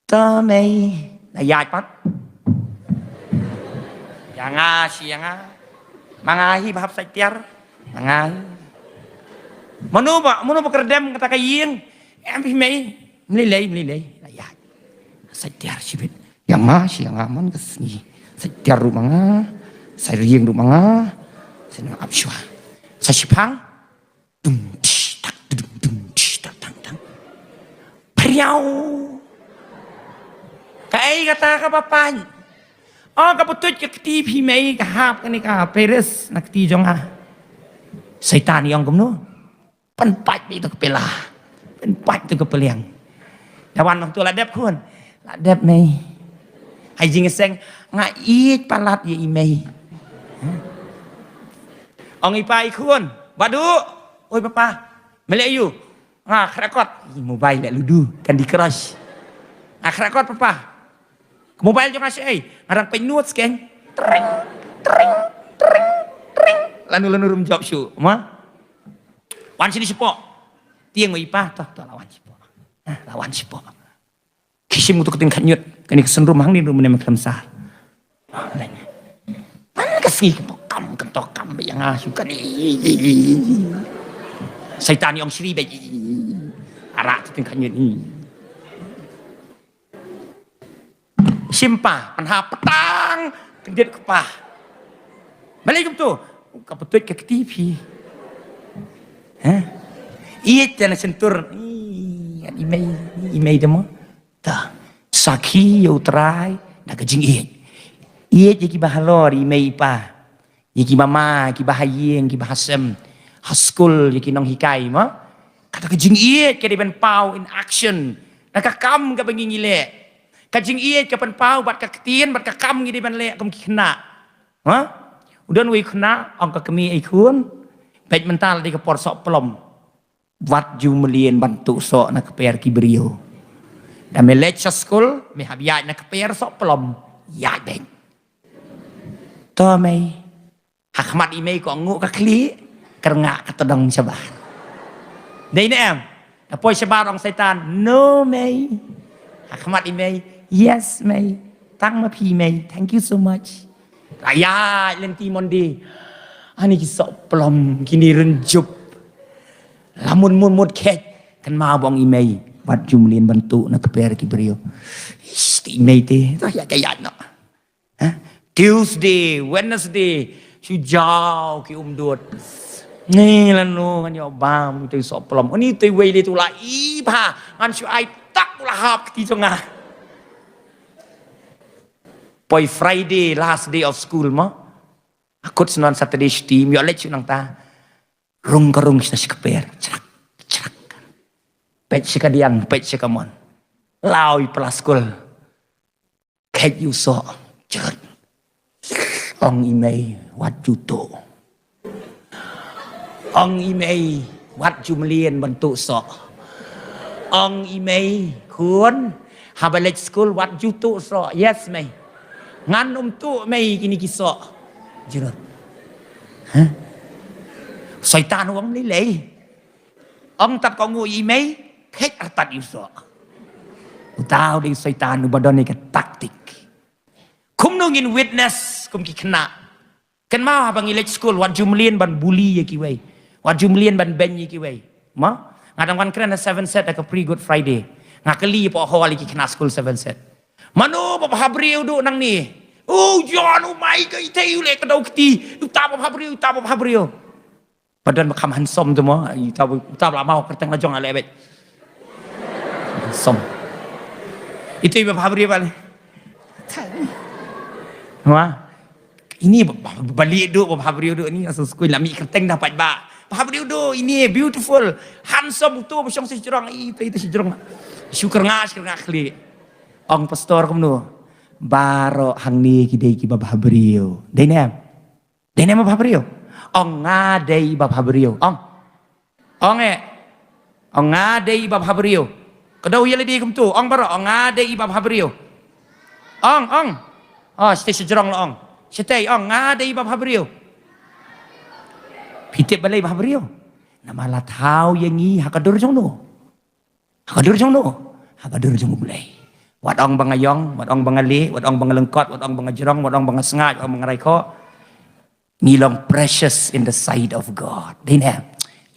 To mei. La ïaid pat. Ïa nga shi ïa nga. Ma nga hi ba hap sait tiar. Ma nga hi. Mano ba, mano ba kyrdem kata ka ïing? Em phi mei. Ym lei lei, ym lei lei. La ïaid. Sait tiar shibit. Ïa nga shi ïa nga man ka sngi. Sait tiar ruh ma nga. Sait rieng ruh ma nga. Sait nga ap shuwa. Sait shiphang. Dung tish tak dung dung tish tak tang tang. Priaw. Kaei kata kaba pang. Oh, ka butut ka kti phi mei, ka hap kane ka Paris na kti jong nga. Saitan i ong kumno? Pynpait beit tu ka pela. Pynpait tu ka peliang. Ïa wan tu la dep khun. La dep mei. Hai jingïaseng, nga ïeit palat ïa i mei. Ong i pa i khun, Badu. Oi papa. Me leh aïu? Nga khreh kot. Ih, mobile, leh ludo, Candy Crush. Nga khreh kot papa. Ka mobile jong nga shaei? Nga dang peit notes keiñ. Tring, tring, tring, tring. Lano lano ruh ym jop shuh ma. Wan shane shapoh. Tieng ma i pa, to to la wan shapoh. Ah, la wan shapoh. Ki shim uto ka tyngkhat ñiut, kane ka synrum hangne ruh mynne mynne khlem sah. Man ka sngi ka tokam, ka tokam ba ïa nga shu kane. Saitan i ong shri beit. Arak ka tyngkhat ñiut. Shim pa, pynhap peta. Kyndit kpa. Balei kumto? Ka pyntuid ka kti phi. Ha? Ïeit te na shyntur. Ih, i mei, i mei te mo. Ta. Sakhi ïa u Trai da ka jingïeit. Ïeit ïa kiba halor, i mei i pa. Ïa ki mama, kiba ha ïing, kiba ha sem. Ha skul, ïa ki nonghikai mo. Kata ka jingïeit ka dei ban paw in action. Na ka kam kaba ngi ngi leh. Ka jingïeit ka pynpaw bad ka ktien, bad ka kam ngi dei ban leh kum ki khynnah. Ha? U don uwei u khynnah, ong ka kmie, "Ei khun, bad mynta la dei ka por soh plom. Wat ju mlien ban tuh soh na kper ki briew. Da me leit sha skul, me hap ïaid na kper soh plom. Ïaid bad." To mei. Ha khmat i mei ko nguh ka khlieh, ka rngah ka tdong shabar. Dei ne em? Da poi shabar ong Soitan, "No mei." Ha khmat i mei, "Yes mei. Tang ma phi mei. Thank you so much." La ïaid lynti Monday. Ani ki soh plom, kine rynjup. La mut mut mut khet. Kynmaw ba ong i mei, "Wat ju mlien ban tuh na kper ki briew." Ish, te i mei te, to ïaid ka ïaid noh. Ha? Tuesday, Wednesday, shu jaw ki umdut. Ni lano ngan ïoh bam, te soh plom. Ni te wei le tu la i bha, ngan shu ai tak u la hap kti jong nga. Poi Friday, last day of school mo. Akut snon Saturday shuti, ym ïoh leit shu nangta. Rung ka rung sha shi kper. Chrak, chrak. Peit shi ka diang, peit shi ka mon. Law i pla skul. Khet ïa u soh. Chrak. Ong i mei, "Wat ju tuh." Ong i mei, "Wat ju mlien ban tuh soh." Ong i mei, "Khun, haba leit skul wat ju tuh soh." "Yes mei." "Ngan ym tuh mei kine ki soh." Jrot. Hah? Soitan u ong lei lei. Ong tad ko nguh ïa i mei, khet artat ïa u soh. Uta u dei Soitan uba don ïa ka taktik. Kumno ngin witness kum ki khynnah? Kynmaw haba ngi leit skul, wat ju mlien ban bully ïa kiwei. Wat ju mlien ban beiñ ïa kiwei. Ma? Nga dang wan kren ha Seven Set ha ka pre Good Friday. Nga kylli hapoh hall ïa ki khynnah skul Seven Set. Mano ba bhabriew duh nangne? U John, u Mike, ite u leh ka daw kti. Uta ba bhabriew, uta ba bhabriew. Ba don ba kham handsome tu mo, uta ba, uta ba la maw kyrteng la jong ale bet. Handsome. Ite ba bhabriew ba le. Wah. Ini ba, ba, ba lieh duh, ba bhabriew duh ni, asal skul la mih kyrteng dah pat ba. Bhabriew duh, ini beautiful, handsome, uto ba shong shi jrong, ito, ito shi jrong. Shu kyrngah, shu kyrngah khlieh. Ong pastor kumno? Baroh hangne ki dei kiba bhabriew. Dei ne em? Dei ne em ba bhabriew? Ong nga dei ba bhabriew. Ong. Ong eh. Ong nga dei ba bhabriew. Ka dei ïa lade kumto. Ong baroh, ong nga dei ba bhabriew. Ong, ong. Oh, shatei shi jrong la ong. Shatei, ong nga dei ba bhabriew. Phi tip balei bhabriew? Namar la thaw ïa ngi ha ka dur jong no. Ha ka dur jong no? Ha ka dur jong U Blei. Wat ong ba nga ïong, wat ong ba nga lieh, wat ong ba nga lyngkot, wat ong ba nga jrong, wat ong ba nga sngaid, wat ong ba nga raikhoh. Ngi long precious in the sight of God. Dei ne?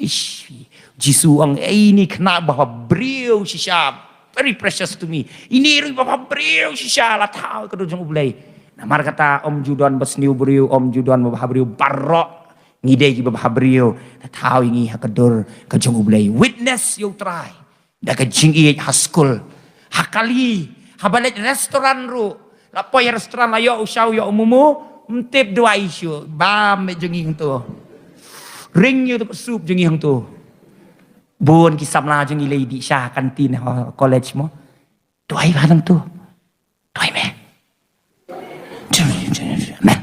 Ish, Jisu ong, "Ei, ini khynnah bhabriew shisha. Very precious to me. Ini ruh bhabriew shisha, la thaw ïa ka dur jong U Blei." Namar kata ym ju don ba sniew briew, ym ju don ba bhabriew, baroh ngi dei kiba bhabriew. La thaw ïa ngi ha ka dur ka jong U Blei. Witness ïa U Trai. Da ka jingïeit ha skul, ha kali, haba leit restaurant ruh. La poi ha restaurant la ïoh u shaw ïoh u momo, ym tip duwai shuh, bam mei jong ngi hangto. Ring ïa u sup jong ngi hangto. Bun ki samla jong ngi lei dih sha kantin ha college mo. Duwai bha hangto. Duwai mei. Mei.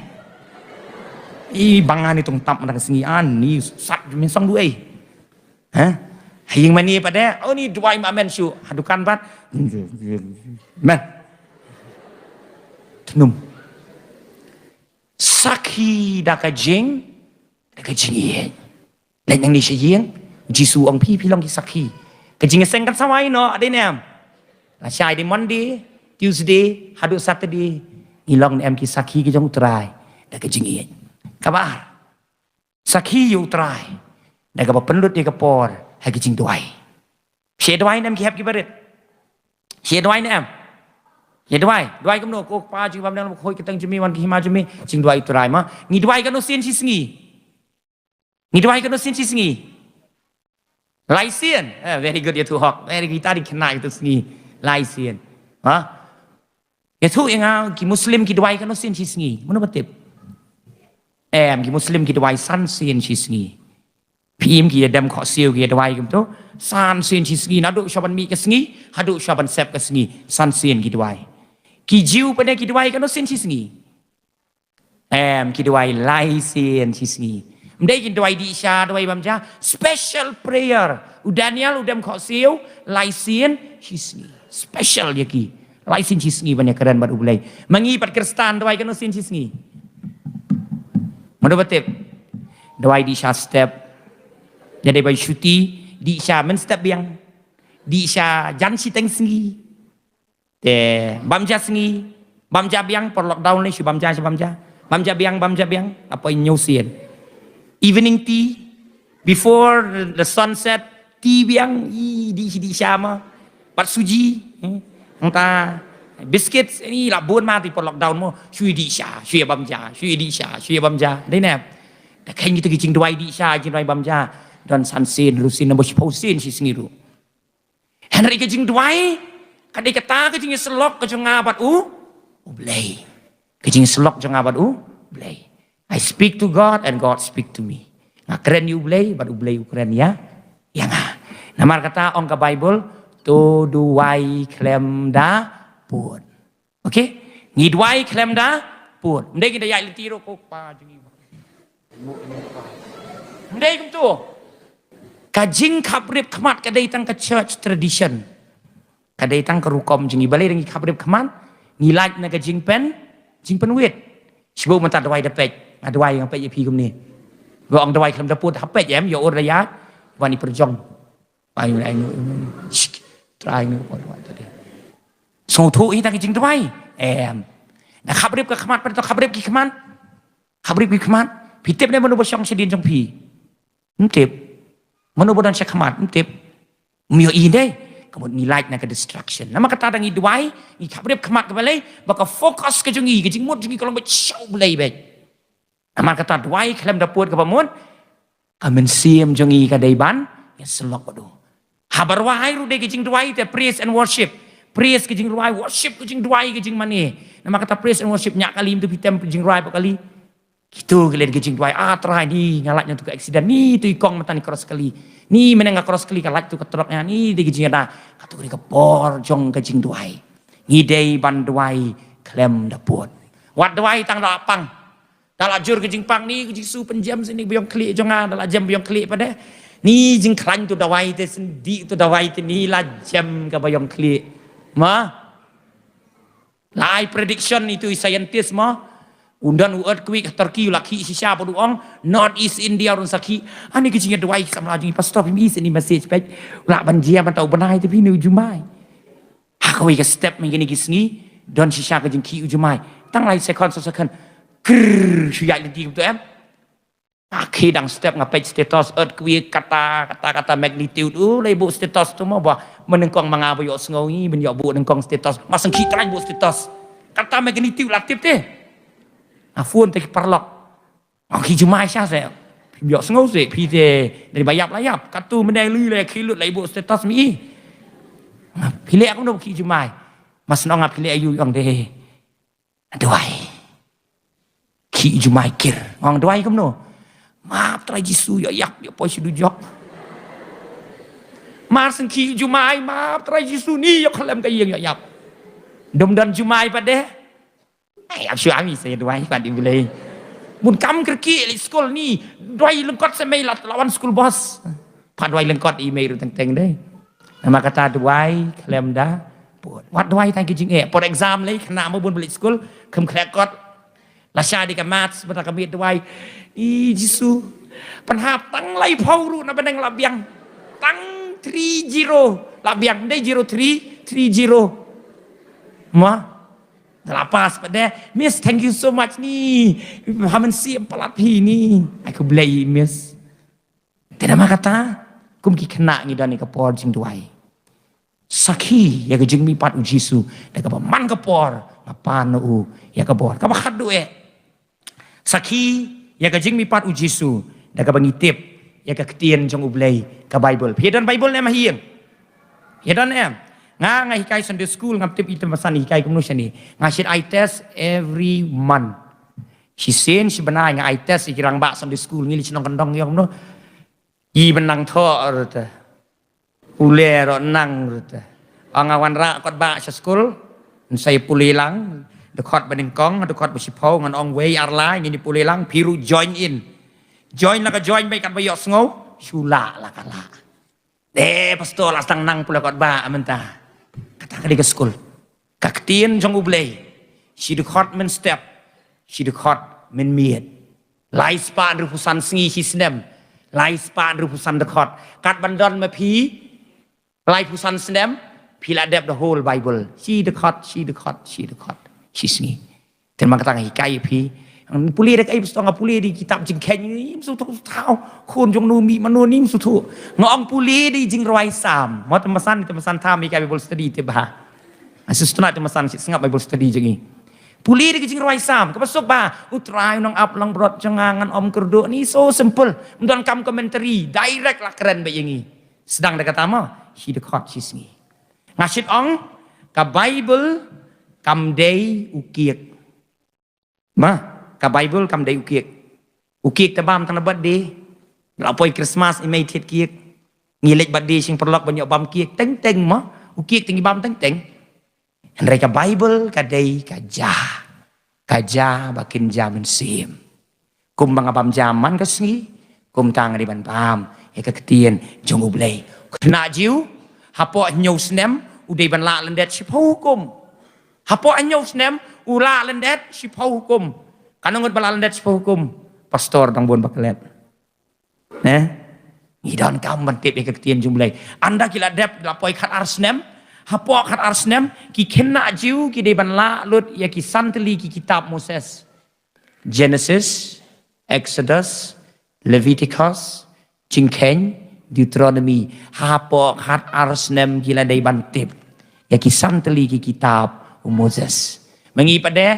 I bang ani tong tap ma dang sngi ani sat min song duwai. Ha? Ha ïing mane pat de, oh ni duwai ma men shu. Ha dukan pat. Men. Tnum. Sakhi da ka jing, da ka jingïeit. Leit nangne sha ïing, Jisu ong phi, phi long ki sakhi. Ka jingïaseng kan sa wai noh, dei ne em? Lashai dei Monday, Tuesday, haduh Saturday, ngi long ne em ki sakhi ki jong U Trai, da ka jingïeit. Kaba ar. Sakhi ïa U Trai, da kaba pynlut ïa ka por, ha ki jingduwai. Shu duwai ne em ki hep ki barit? Shu duwai ne em? Ïa duwai, duwai kumno, ko Kpa jong ngi ba don ha bneng, khuid ka kyrteng jong me, wan ka hima jong me, jingduwai u Trai ma. Ngi duwai katno sien shi sngi? Ngi duwai katno sien shi sngi? Lai sien. Eh, very good, ïathuh hok. Very good, kita dei khynnah ïathuh sngi. Lai sien. Ha? Ïathuh ïa nga, ki Muslim ki duwai katno sien shi sngi? Mano ba tip? Em, ki Muslim ki duwai san sien shi sngi. Phi im ki ïa dem khohsiew ki ïa duwai kumto. San sien shi sngi, naduh shuwa ban mih ka sngi haduh shuwa ban sep ka sngi, san sien ki duwai. Ki Jiw pat de ki duwai katno sien shi sngi? Em, ki duwai lai sien shi sngi. Ym dei ki duwai dih sha, duwai bam ja. Special prayer. U Daniel u dem khohsiew lai sien shi sngi. Special ïa ki. Lai sien shi sngi ban ïakren bad U Blei. Ma ngi pat Khristan duwai katno sien shi sngi? Mano ba tip? Duwai dih sha step. Ïa dei ban shuti, dih sha mynstep biang. Dih sha jan shiteng sngi. Te bam ja sngi, bam ja biang, por lockdown lei shu bam ja, shu bam ja. Bam ja biang, bam ja biang, hapoh hynñiew sien. Evening tea, before the sunset, tea biang, i dih shi dih sha ma. Pat suji, eh, nangta biscuits, i la bun ma te por lockdown mo, shu ïa dih sha, shu ïa bam ja, shu ïa dih sha, shu ïa bam ja. Dei ne? Da kheiñ kita ki jingduwai dih sha, jingduwai bam ja. Don san sien, hynriew sien, naba shiphew sien shi sngi ruh. Hynrei ka jingduwai ka dei kata ka jingïasyllok ka jong nga bad U, U Blei. Ka jingïasyllok jong nga bad U Blei. I speak to God and God speak to me. Nga kren ïa U Blei bad U Blei u kren ïa, ïa nga. Namar kata ong ka Baibl, to duwai khlem da pud. Okay? Ngi duwai khlem da pud. Ym dei ngi da ïaid lynti ruh, ko Kpa jong ngi. Ym dei kumto. Ka jingkhaprip khmat ka dei tang ka church tradition. Ka dei tang ka rukom jong ngi. Balei ngi khaprip khmat? Ngi lait na ka jingpyn, jingpynwit. Shu buh mynta duwai da peit. Nga duwai nga peit ïa phi kumne. Ba ong duwai khlem da pud, ha peit em, ïa ur da ïa, wan i pyrjong. Ai, ai, ai, ai. Shh, Trai, ai, ai, ai, ai. Sngewthuh ïa kita ki jingduwai. Em. Na khaprip ka khmat, pat to khaprip ki khmat. Khaprip ki khmat. Phi tip ne mano ba shong shadien jong phi? Ym tip. Mano ba don sha khmat? Ym tip. Ym ïohi ne. Ka mut ngi lait na ka distraction. Namar kata da ngi duwai, ngi khaprip khmat ka Blei, ba ka focus ka jong ngi, ka jingmut jong ngi ka long beit sha U Blei beit. Namar kata duwai khlem da pud kaba mut, ka mynsiem jong ngi ka dei ban ïasyllok bad u. Haba rwai ruh dei ka jingduwai te praise and worship. Praise ka jingrwai, worship ka jingduwai, ka jingmane. Namar kata praise and worship, ñiah kali, mynta phi tem jingrwai pat kali. Kito ki leh ka jingduwai, ah Trai, ni nga lait na tu ka accident, ni tu i kong mynta ni cross kali. Ni mynne nga cross kali ka lait tu ka trok ïa, ni dei ka jingïada. Kato ka dei ka por jong ka jingduwai. Ngi dei ban duwai khlem da pud. Wat duwai tang da pang. Da la jur ka jingpang, ni ko Jisu pynjem seh ni ba ïong khlieh jong nga, da la jem ba ïong khlieh pat de. Ni jingkhlaiñ tu dawai te, sendih tu dawai te, ni la jem kaba ïong khlieh. Ma? La ai prediction itu i scientist ma. Un don u earthquake ha Turkey, u la khih shisha, bad u ong North East India ruh un sa khih. Ani ki jingïaduwai ki samla jong ngi, pastor, phim i seh ni message peit. U lah ban jia mynta u bnai, te phi ne u jumai. Ha kawei ka step mynta kine ki sngi, don shisha ka jingkhih u jumai. Tang lai second, saw second. Krrr, shu ïaid lynti kumto em. Nga khie dang step, nga peit status, earthquake kata, kata, kata magnitude. U lei buh status tu mo ba. Mynnyngkong ma nga ba ïohsngew ngi, ban ïoh buh nyngkong status. Nga sngewkhih Trai buh status. Kata magnitude la tip te. Nga phone te ki paralok. Ong khih jumai shisha seh. Phi ïohsngew seh, phi te dei ba ïap la ïap. Katu mynne lei lei khih lut lei buh status mi. Phi leh kumno khih jumai? Mas nong ap phi leh aïu, ong de. Duwai. Khih jumai kir. Ong duwai kumno? Map Trai Jisu, ïoh ïap, ïoh poi sha dujok. Mar sngewkhih jumai, map Trai Jisu, ni ïoh khlem ka ïing, ïoh ïap. Dum don jumai pat de. Ai, ap shu ami sa ïa duwai pat ïa U Blei. Bun kam kyrkieh leit skul ni. Duwai lyngkot sa mei la, la wan school bus. Pat duwai lyngkot i mei ruh teng teng de. Namar kata duwai khlem da pud. Wat duwai tang ki jingeh. Por exam lei, khynnah mo bun ba leit skul, kham khleh kot. Lashai dei ka maths, bad ka miet duwai. I Jisu. Pynhap tang laiphew ruh na bneng la biang. Tang three zero la biang. Dei zero three, three zero. Ma? Da la pass pat de, Miss, thank you so much ni. Ha mynsiem palat phi ni. Ai khublei Miss. Te namar kata, kum ki khynnah ngi don ïa ka por jingduwai. Sakhi ïa ka jingmihpat u Jisu, da kaba man ka por nga pan na u ïa ka bor. Kaba khatduh eh. Sakhi ïa ka jingmihpat u Jisu, da kaba ngi tip ïa ka ktien jong U Blei, ka Bible. Phi don Bible ne em ha ïing? Phi don em? Nga, nga hikai Sunday school, ngam tip i Tymmasan hikai kumno shane. Nga shait eye test every month. Shisien shi bnai nga eye test ïa ki rangbah Sunday school, ngi leit shnong kyndong ïa kumno. I ba nang thoh ruh te. Pule ruh nang ruh te. Ong nga wanrah kot ba sha skul. Ngan sa ïa pule lang. Dkhot ba nyngkong, dkhot ba shiphew, ngan ong wei ar lai, ngin ïa pule lang, phi ruh join in. Join la ka join beit, katba ïohsngew, shu lah la ka lah. Eh, pastor, la sdang nang pule kot ba mynta. Kata ka dei ka skul. Ka ktien jong U Blei. Shi dkhot mynstep. Shi dkhot mynmiet. Lai spah hynriewphew san sngi shi snem. Lai spah hynriewphew san dkhot. Kat ban don ma phi laiphew san snem, phi la dep the whole Bible. Shi dkhot, shi dkhot, shi dkhot. Shi sngi. Te namar kata nga hikai ïa phi. Pule da kaei, pastor? Nga pule da kitab Jingkheiñ. Ym sngewthuh, thaw. Khun jong no mih mano, ym sngewthuh. Nga ong pule da Jingrwai Salm. Mo Tymmasan, Tymmasan tham ïa ka Bible study te bha. Nga sngewthuh Tymmasan sngap Bible study jong ngi. Pule da ka Jingrwai Salm, kaba suk ba, U Trai u nongap langbrot jong nga, ngan ym kyrduh. Ni so simple. Ym don kam commentary, direct la kren beit ïa ngi. Sdang da kata mo, shi dkhot shi sngi. Nga shait ong, ka Bible kam dei u cake. Ma, ka Bible kam dei u cake. U cake te bam tang na birthday. La poi Christmas i mei thied cake. Ngi leit birthday sha paralok ban ïoh bam cake. Teng teng ma, u cake te ngi bam teng teng. Hynrei ka Bible ka dei ka ja. Ka ja ba kynja mynsiem. Kumba nga bam ja man ka sngi, kumta nga dei ban bam ïa ka ktien jong U Blei. Khynnah Jiw, hapoh hynñiew snem u dei ban lah lyndet shiphew hukum. Hapoh hynñiew snem u lah lyndet shiphew hukum. Katno ngut ba lah lyndet shiphew hukum? Pastor dang bun ba klet. Ne? Ngi donkam ban tip ïa ka ktien jong U Blei. Ynda ki la dep, la poi khatar snem, hapoh khatar snem, ki khynnah Jiw ki dei ban lah lut ïa ki san tylli ki kitab Moses. Genesis, Exodus, Leviticus, Jingkheiñ, Deuteronomy. Hapoh khatar snem ki la dei ban tip ïa ki san tylli ki kitab u Moses. Ma ngi pat de,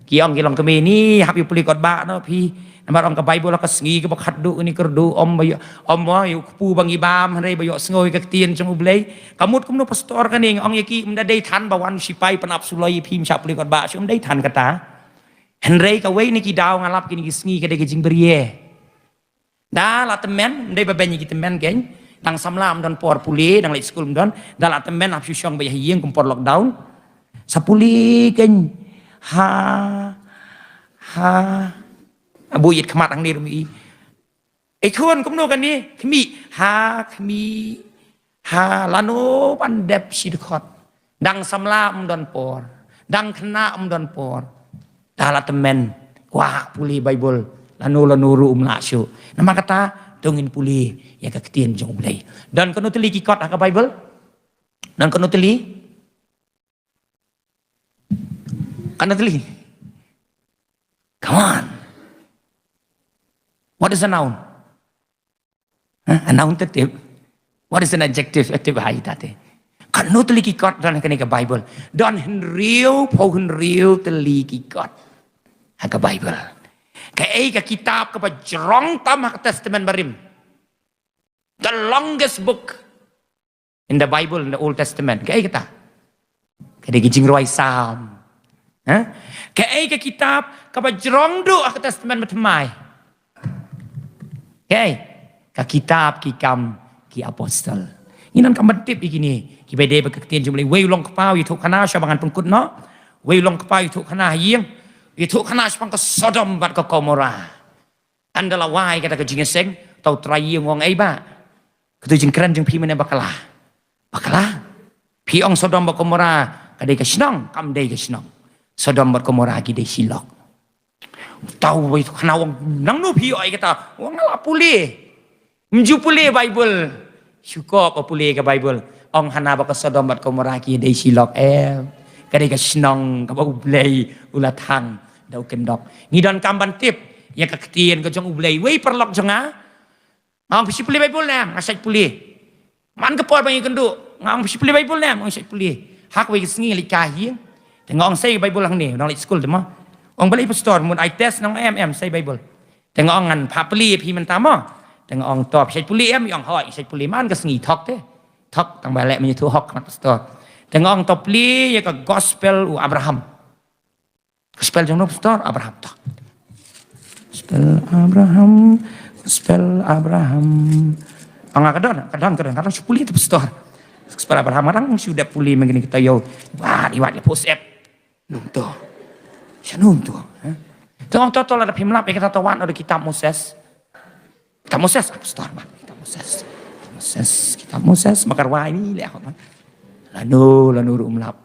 ki ong ki longkmie, ni hap ïa pule kot ba noh phi. Namar ong ka Bible ha ka sngi kaba khatduh, ngi kyrduh, ym ba ïoh, ym ba ïoh kpu ba ngi bam, hynrei ba ïohsngew ïa ka ktien jong U Blei. Ka mut kumno pastor kane? Nga ong ïa ki, ym da dei than ba wan sipai pynap suloi ïa phi, ym shah pule kot ba shuh, ym dei than kata. Hynrei kawei na ki daw nga lap kine ki sngi ka dei ka jingbarie. Da la tymmen, ym dei ba beiñ ïa ki tymmen kein. Dang samla ym don por pule, dang leit skul ym don. Da la tymmen hap shu shong beit ha ïing kum por lockdown. Sa pule kein. Ha, ha. Abu ïit khmat hangne ruh mih. Ei khun, kumno kane? Khmih. Ha, khmih. Ha, lano ban dep shi dkhot. Dang samla ym don por. Dang khynnah ym don por. Da la tymmen, kwah pule Bible. Lano lano ruh ym lah shuh. Namar kata, to ngin pule ïa ka ktien jong U Blei. Don katno tylli ki kot ha ka Bible? Don katno tylli? Katno tylli? Come on. What is a noun? Huh? A noun te tip. What is an adjective? Adjective hai ta te. Katno tylli ki kot don ha kane ka Bible? Don hynriewphew hynriew tylli ki kot ha ka Bible. Kaei ka kitab kaba jrong tam ha ka Testament Barim? The longest book in the Bible, in the Old Testament. Kaei kata? Ka dei ka Jingrwai Salm. Ha? Kaei ka kitab kaba jrong duh ha ka Testament Bathymmai? Kaei? Ka kitab Ki Kam Ki Apostol. Ngi donkam ban tip ïa kine kiba dei ba ka ktien jong U Blei. Wei u long kpa u ïathuh khana, sha ba ngan pynkut noh. Wei u long kpa u ïathuh khana ha ïing. U ïathuh khana shaphang ka Sodom bad ka Gomorrah. Ynda la wai kata ka jingïaseng, uta u trai ïing u ong, ei bah, kato jingkren jong phi mynne bakla. Bakla. Phi ong Sodom bad Gomorrah ka dei ka shnong, kam dei ka shnong. Sodom bad Gomorrah ki dei shi lok. Uta u wei u khana u ong, nangno phi ïoh ïa kata? U ong, nga la pule. Ym ju pule Bible. Shu kop ba pule ka Bible. Ong hana ba ka Sodom bad Gomorrah ki dei shi lok em. Ka dei ka shnong kaba U Blei u la thang da u kyndok. Ngi donkam ban tip ïa ka ktien ka jong U Blei. Wei paralok jong nga. Nga ong, phi shu pule Bible ne em? Nga shait pule. Man ka por ba ngi kynduh, Nga ong, "Phi pule Baibl ne em?" Ong, "Shait pule." Ha kawei ka sngi leit kai ha ïing. Te nga ong, "Sei Baibl hangne, nang leit skul te mo." Ong, "Balei pastor, mut ai test?" Nang, "Em, em, sei Baibl." Te nga ong, "Ngan phah pule ïa phi mynta mo." Te nga ong, "To, phi shait pule em?" Ong, "Hooid, shait pule." Man ka sngi thok te. Thok tang ba leh mynta thok hok na pastor. Te nga ong, "To pule ïa ka gospel u Abraham." Gospel jong no pastor? Abraham, to. Gospel Abraham, gospel Abraham. Ong, "Ka don, ka don, ka don, ka don." Shait pule te pastor. Gospel Abraham, ngan shu dep pule mynta kita ïoh. Wah, iwat ïa post app. Num to. Sha num to, eh? Te ong, "To, to, lada phim lap ïa kata, to wan ïa kitab Moses." "Kitab Moses, ah, pastor, ba, kitab Moses. Moses, kitab Moses, makar wai ni leh, ah." Lano, lano ruh um lap.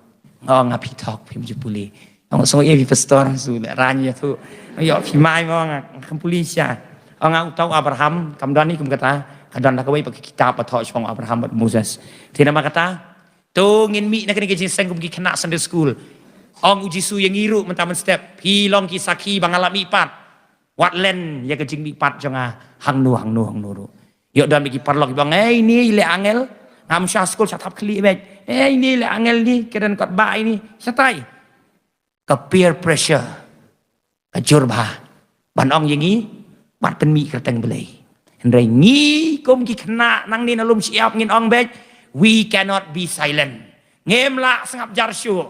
Nga ong, "Nga phi thok, phim ju pule." Ong, "Sngewbha ïa phi pastor, shu leh rang ïa tu. Ïoh phi mai mo, nga, nga kam pule sha." Ong, "Nga uta u Abraham, kam don ni kum kata. Ka don da kawei pat ka kitab ba thoh shaphang Abraham bad Moses." Te namar kata, to ngin mih na kane ka jingseng kum ki khynnah Sunday school. Ong u Jisu ïa ngi ruh mynta mynstep, "Phi long ki sakhi ba nga la mihpat. Wat len ïa ka jingmihpat jong nga hangno, hangno, hangno ruh." Ïoh don bad ki paralok kiba ong, "Ei, ine i leh angel. Ngam shah skul, shah thap khlieh beit. Ei, ine i leh angel ni, kren kot ba ine." Shatai. Ka peer pressure ka jur bha ban ong ïa ngi, "Wat pynmih kyrteng Blei." Hynrei ngi kum ki khynnah nangne na lum shyiap ngin ong beit, "We cannot be silent." Ngim lah sngap jar shuh.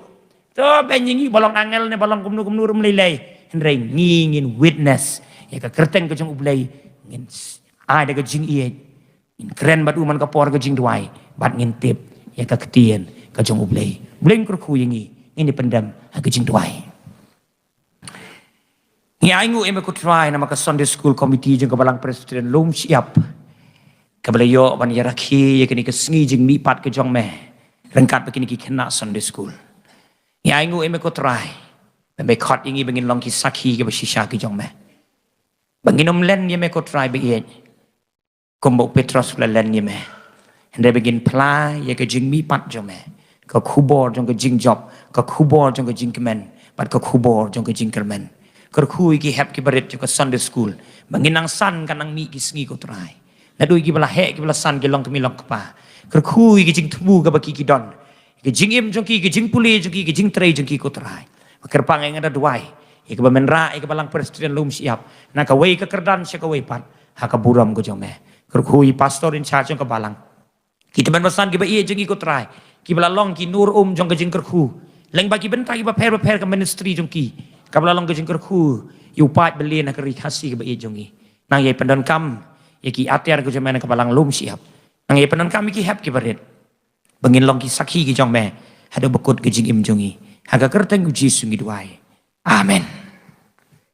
To beiñ ïa ngi ba long angel ne ba long kumno kumno ruh ym lei lei. Hynrei ngi ngin witness ïa ka kyrteng ka jong U Blei, ngin ai da ka jingïeit, ngin kren bad u man ka por ka jingduwai, bad ngin tip ïa ka ktien ka jong U Blei. Blei un kyrkhu ïa ngi, ngin ïa pyndem ha ka jingduwai. Ngi ainguh ïa me ko Trai namar ka Sunday School Committee jong ka Balang Presbyterian Lum Shyiap, kaba la ïoh ban ïa rakhe ïa kane ka sngi jingmihpat ka jong me ryngkat bad kine ki khynnah Sunday School. Ngi ainguh ïa me ko Trai ba me khot ïa ngi ba ngin long ki sakhi kiba shisha ki jong me, ba ngin ym len ïa me ko Trai ba ïeit, kumba u Petros u la len ïa me. Hynrei ba ngin phla ïa ka jingmihpat jong me, ka khubor jong ka jingjop, ka khubor jong ka jingkmen, bad ka khubor jong ka jingkyrmen. Kyrkhu ïa ki hep ki barit jong ka Sunday School, ba ngin nang san kan nang mih ki sngi ko Trai. Naduh ïa kiba la heh, kiba la san, ki longkmie longkpa. Kyrkhu ïa ki jingthmu kaba ki ki don, ïa ka jingim jong ki, ïa ka jingpule jong ki, ïa ka jingtrei jong ki ko Trai. Ba kyrpang ïa nga da duwai ïa kaba men rah ïa ka Balang Presbyterian Lum Shyiap na kawei ka kyrdan sha kawei pat ha ka burom ka jong me. Kyrkhu ïa i pastor in charge jong ka balang, ki tymmen basan kiba ïeit jong ngi ko Trai, kiba la long ki nur um jong ka jingkyrkhu lyngba ki bynta kiba pher bapher ka ministry jong ki, kaba la long ka jingkyrkhu ïa u paid balei na ka Ri Khasi kaba ïeit jong ngi. Nang ïa pyndonkam ïa ki atiar ka jong me na ka Balang Lum Shyiap. Nang ïa pyndonkam ïa ki hep ki barit ba ngin long ki sakhi ki jong me haduh ba kut ka jingim jong ngi. Ha ka kyrteng U Jisu ngi duwai. Amen.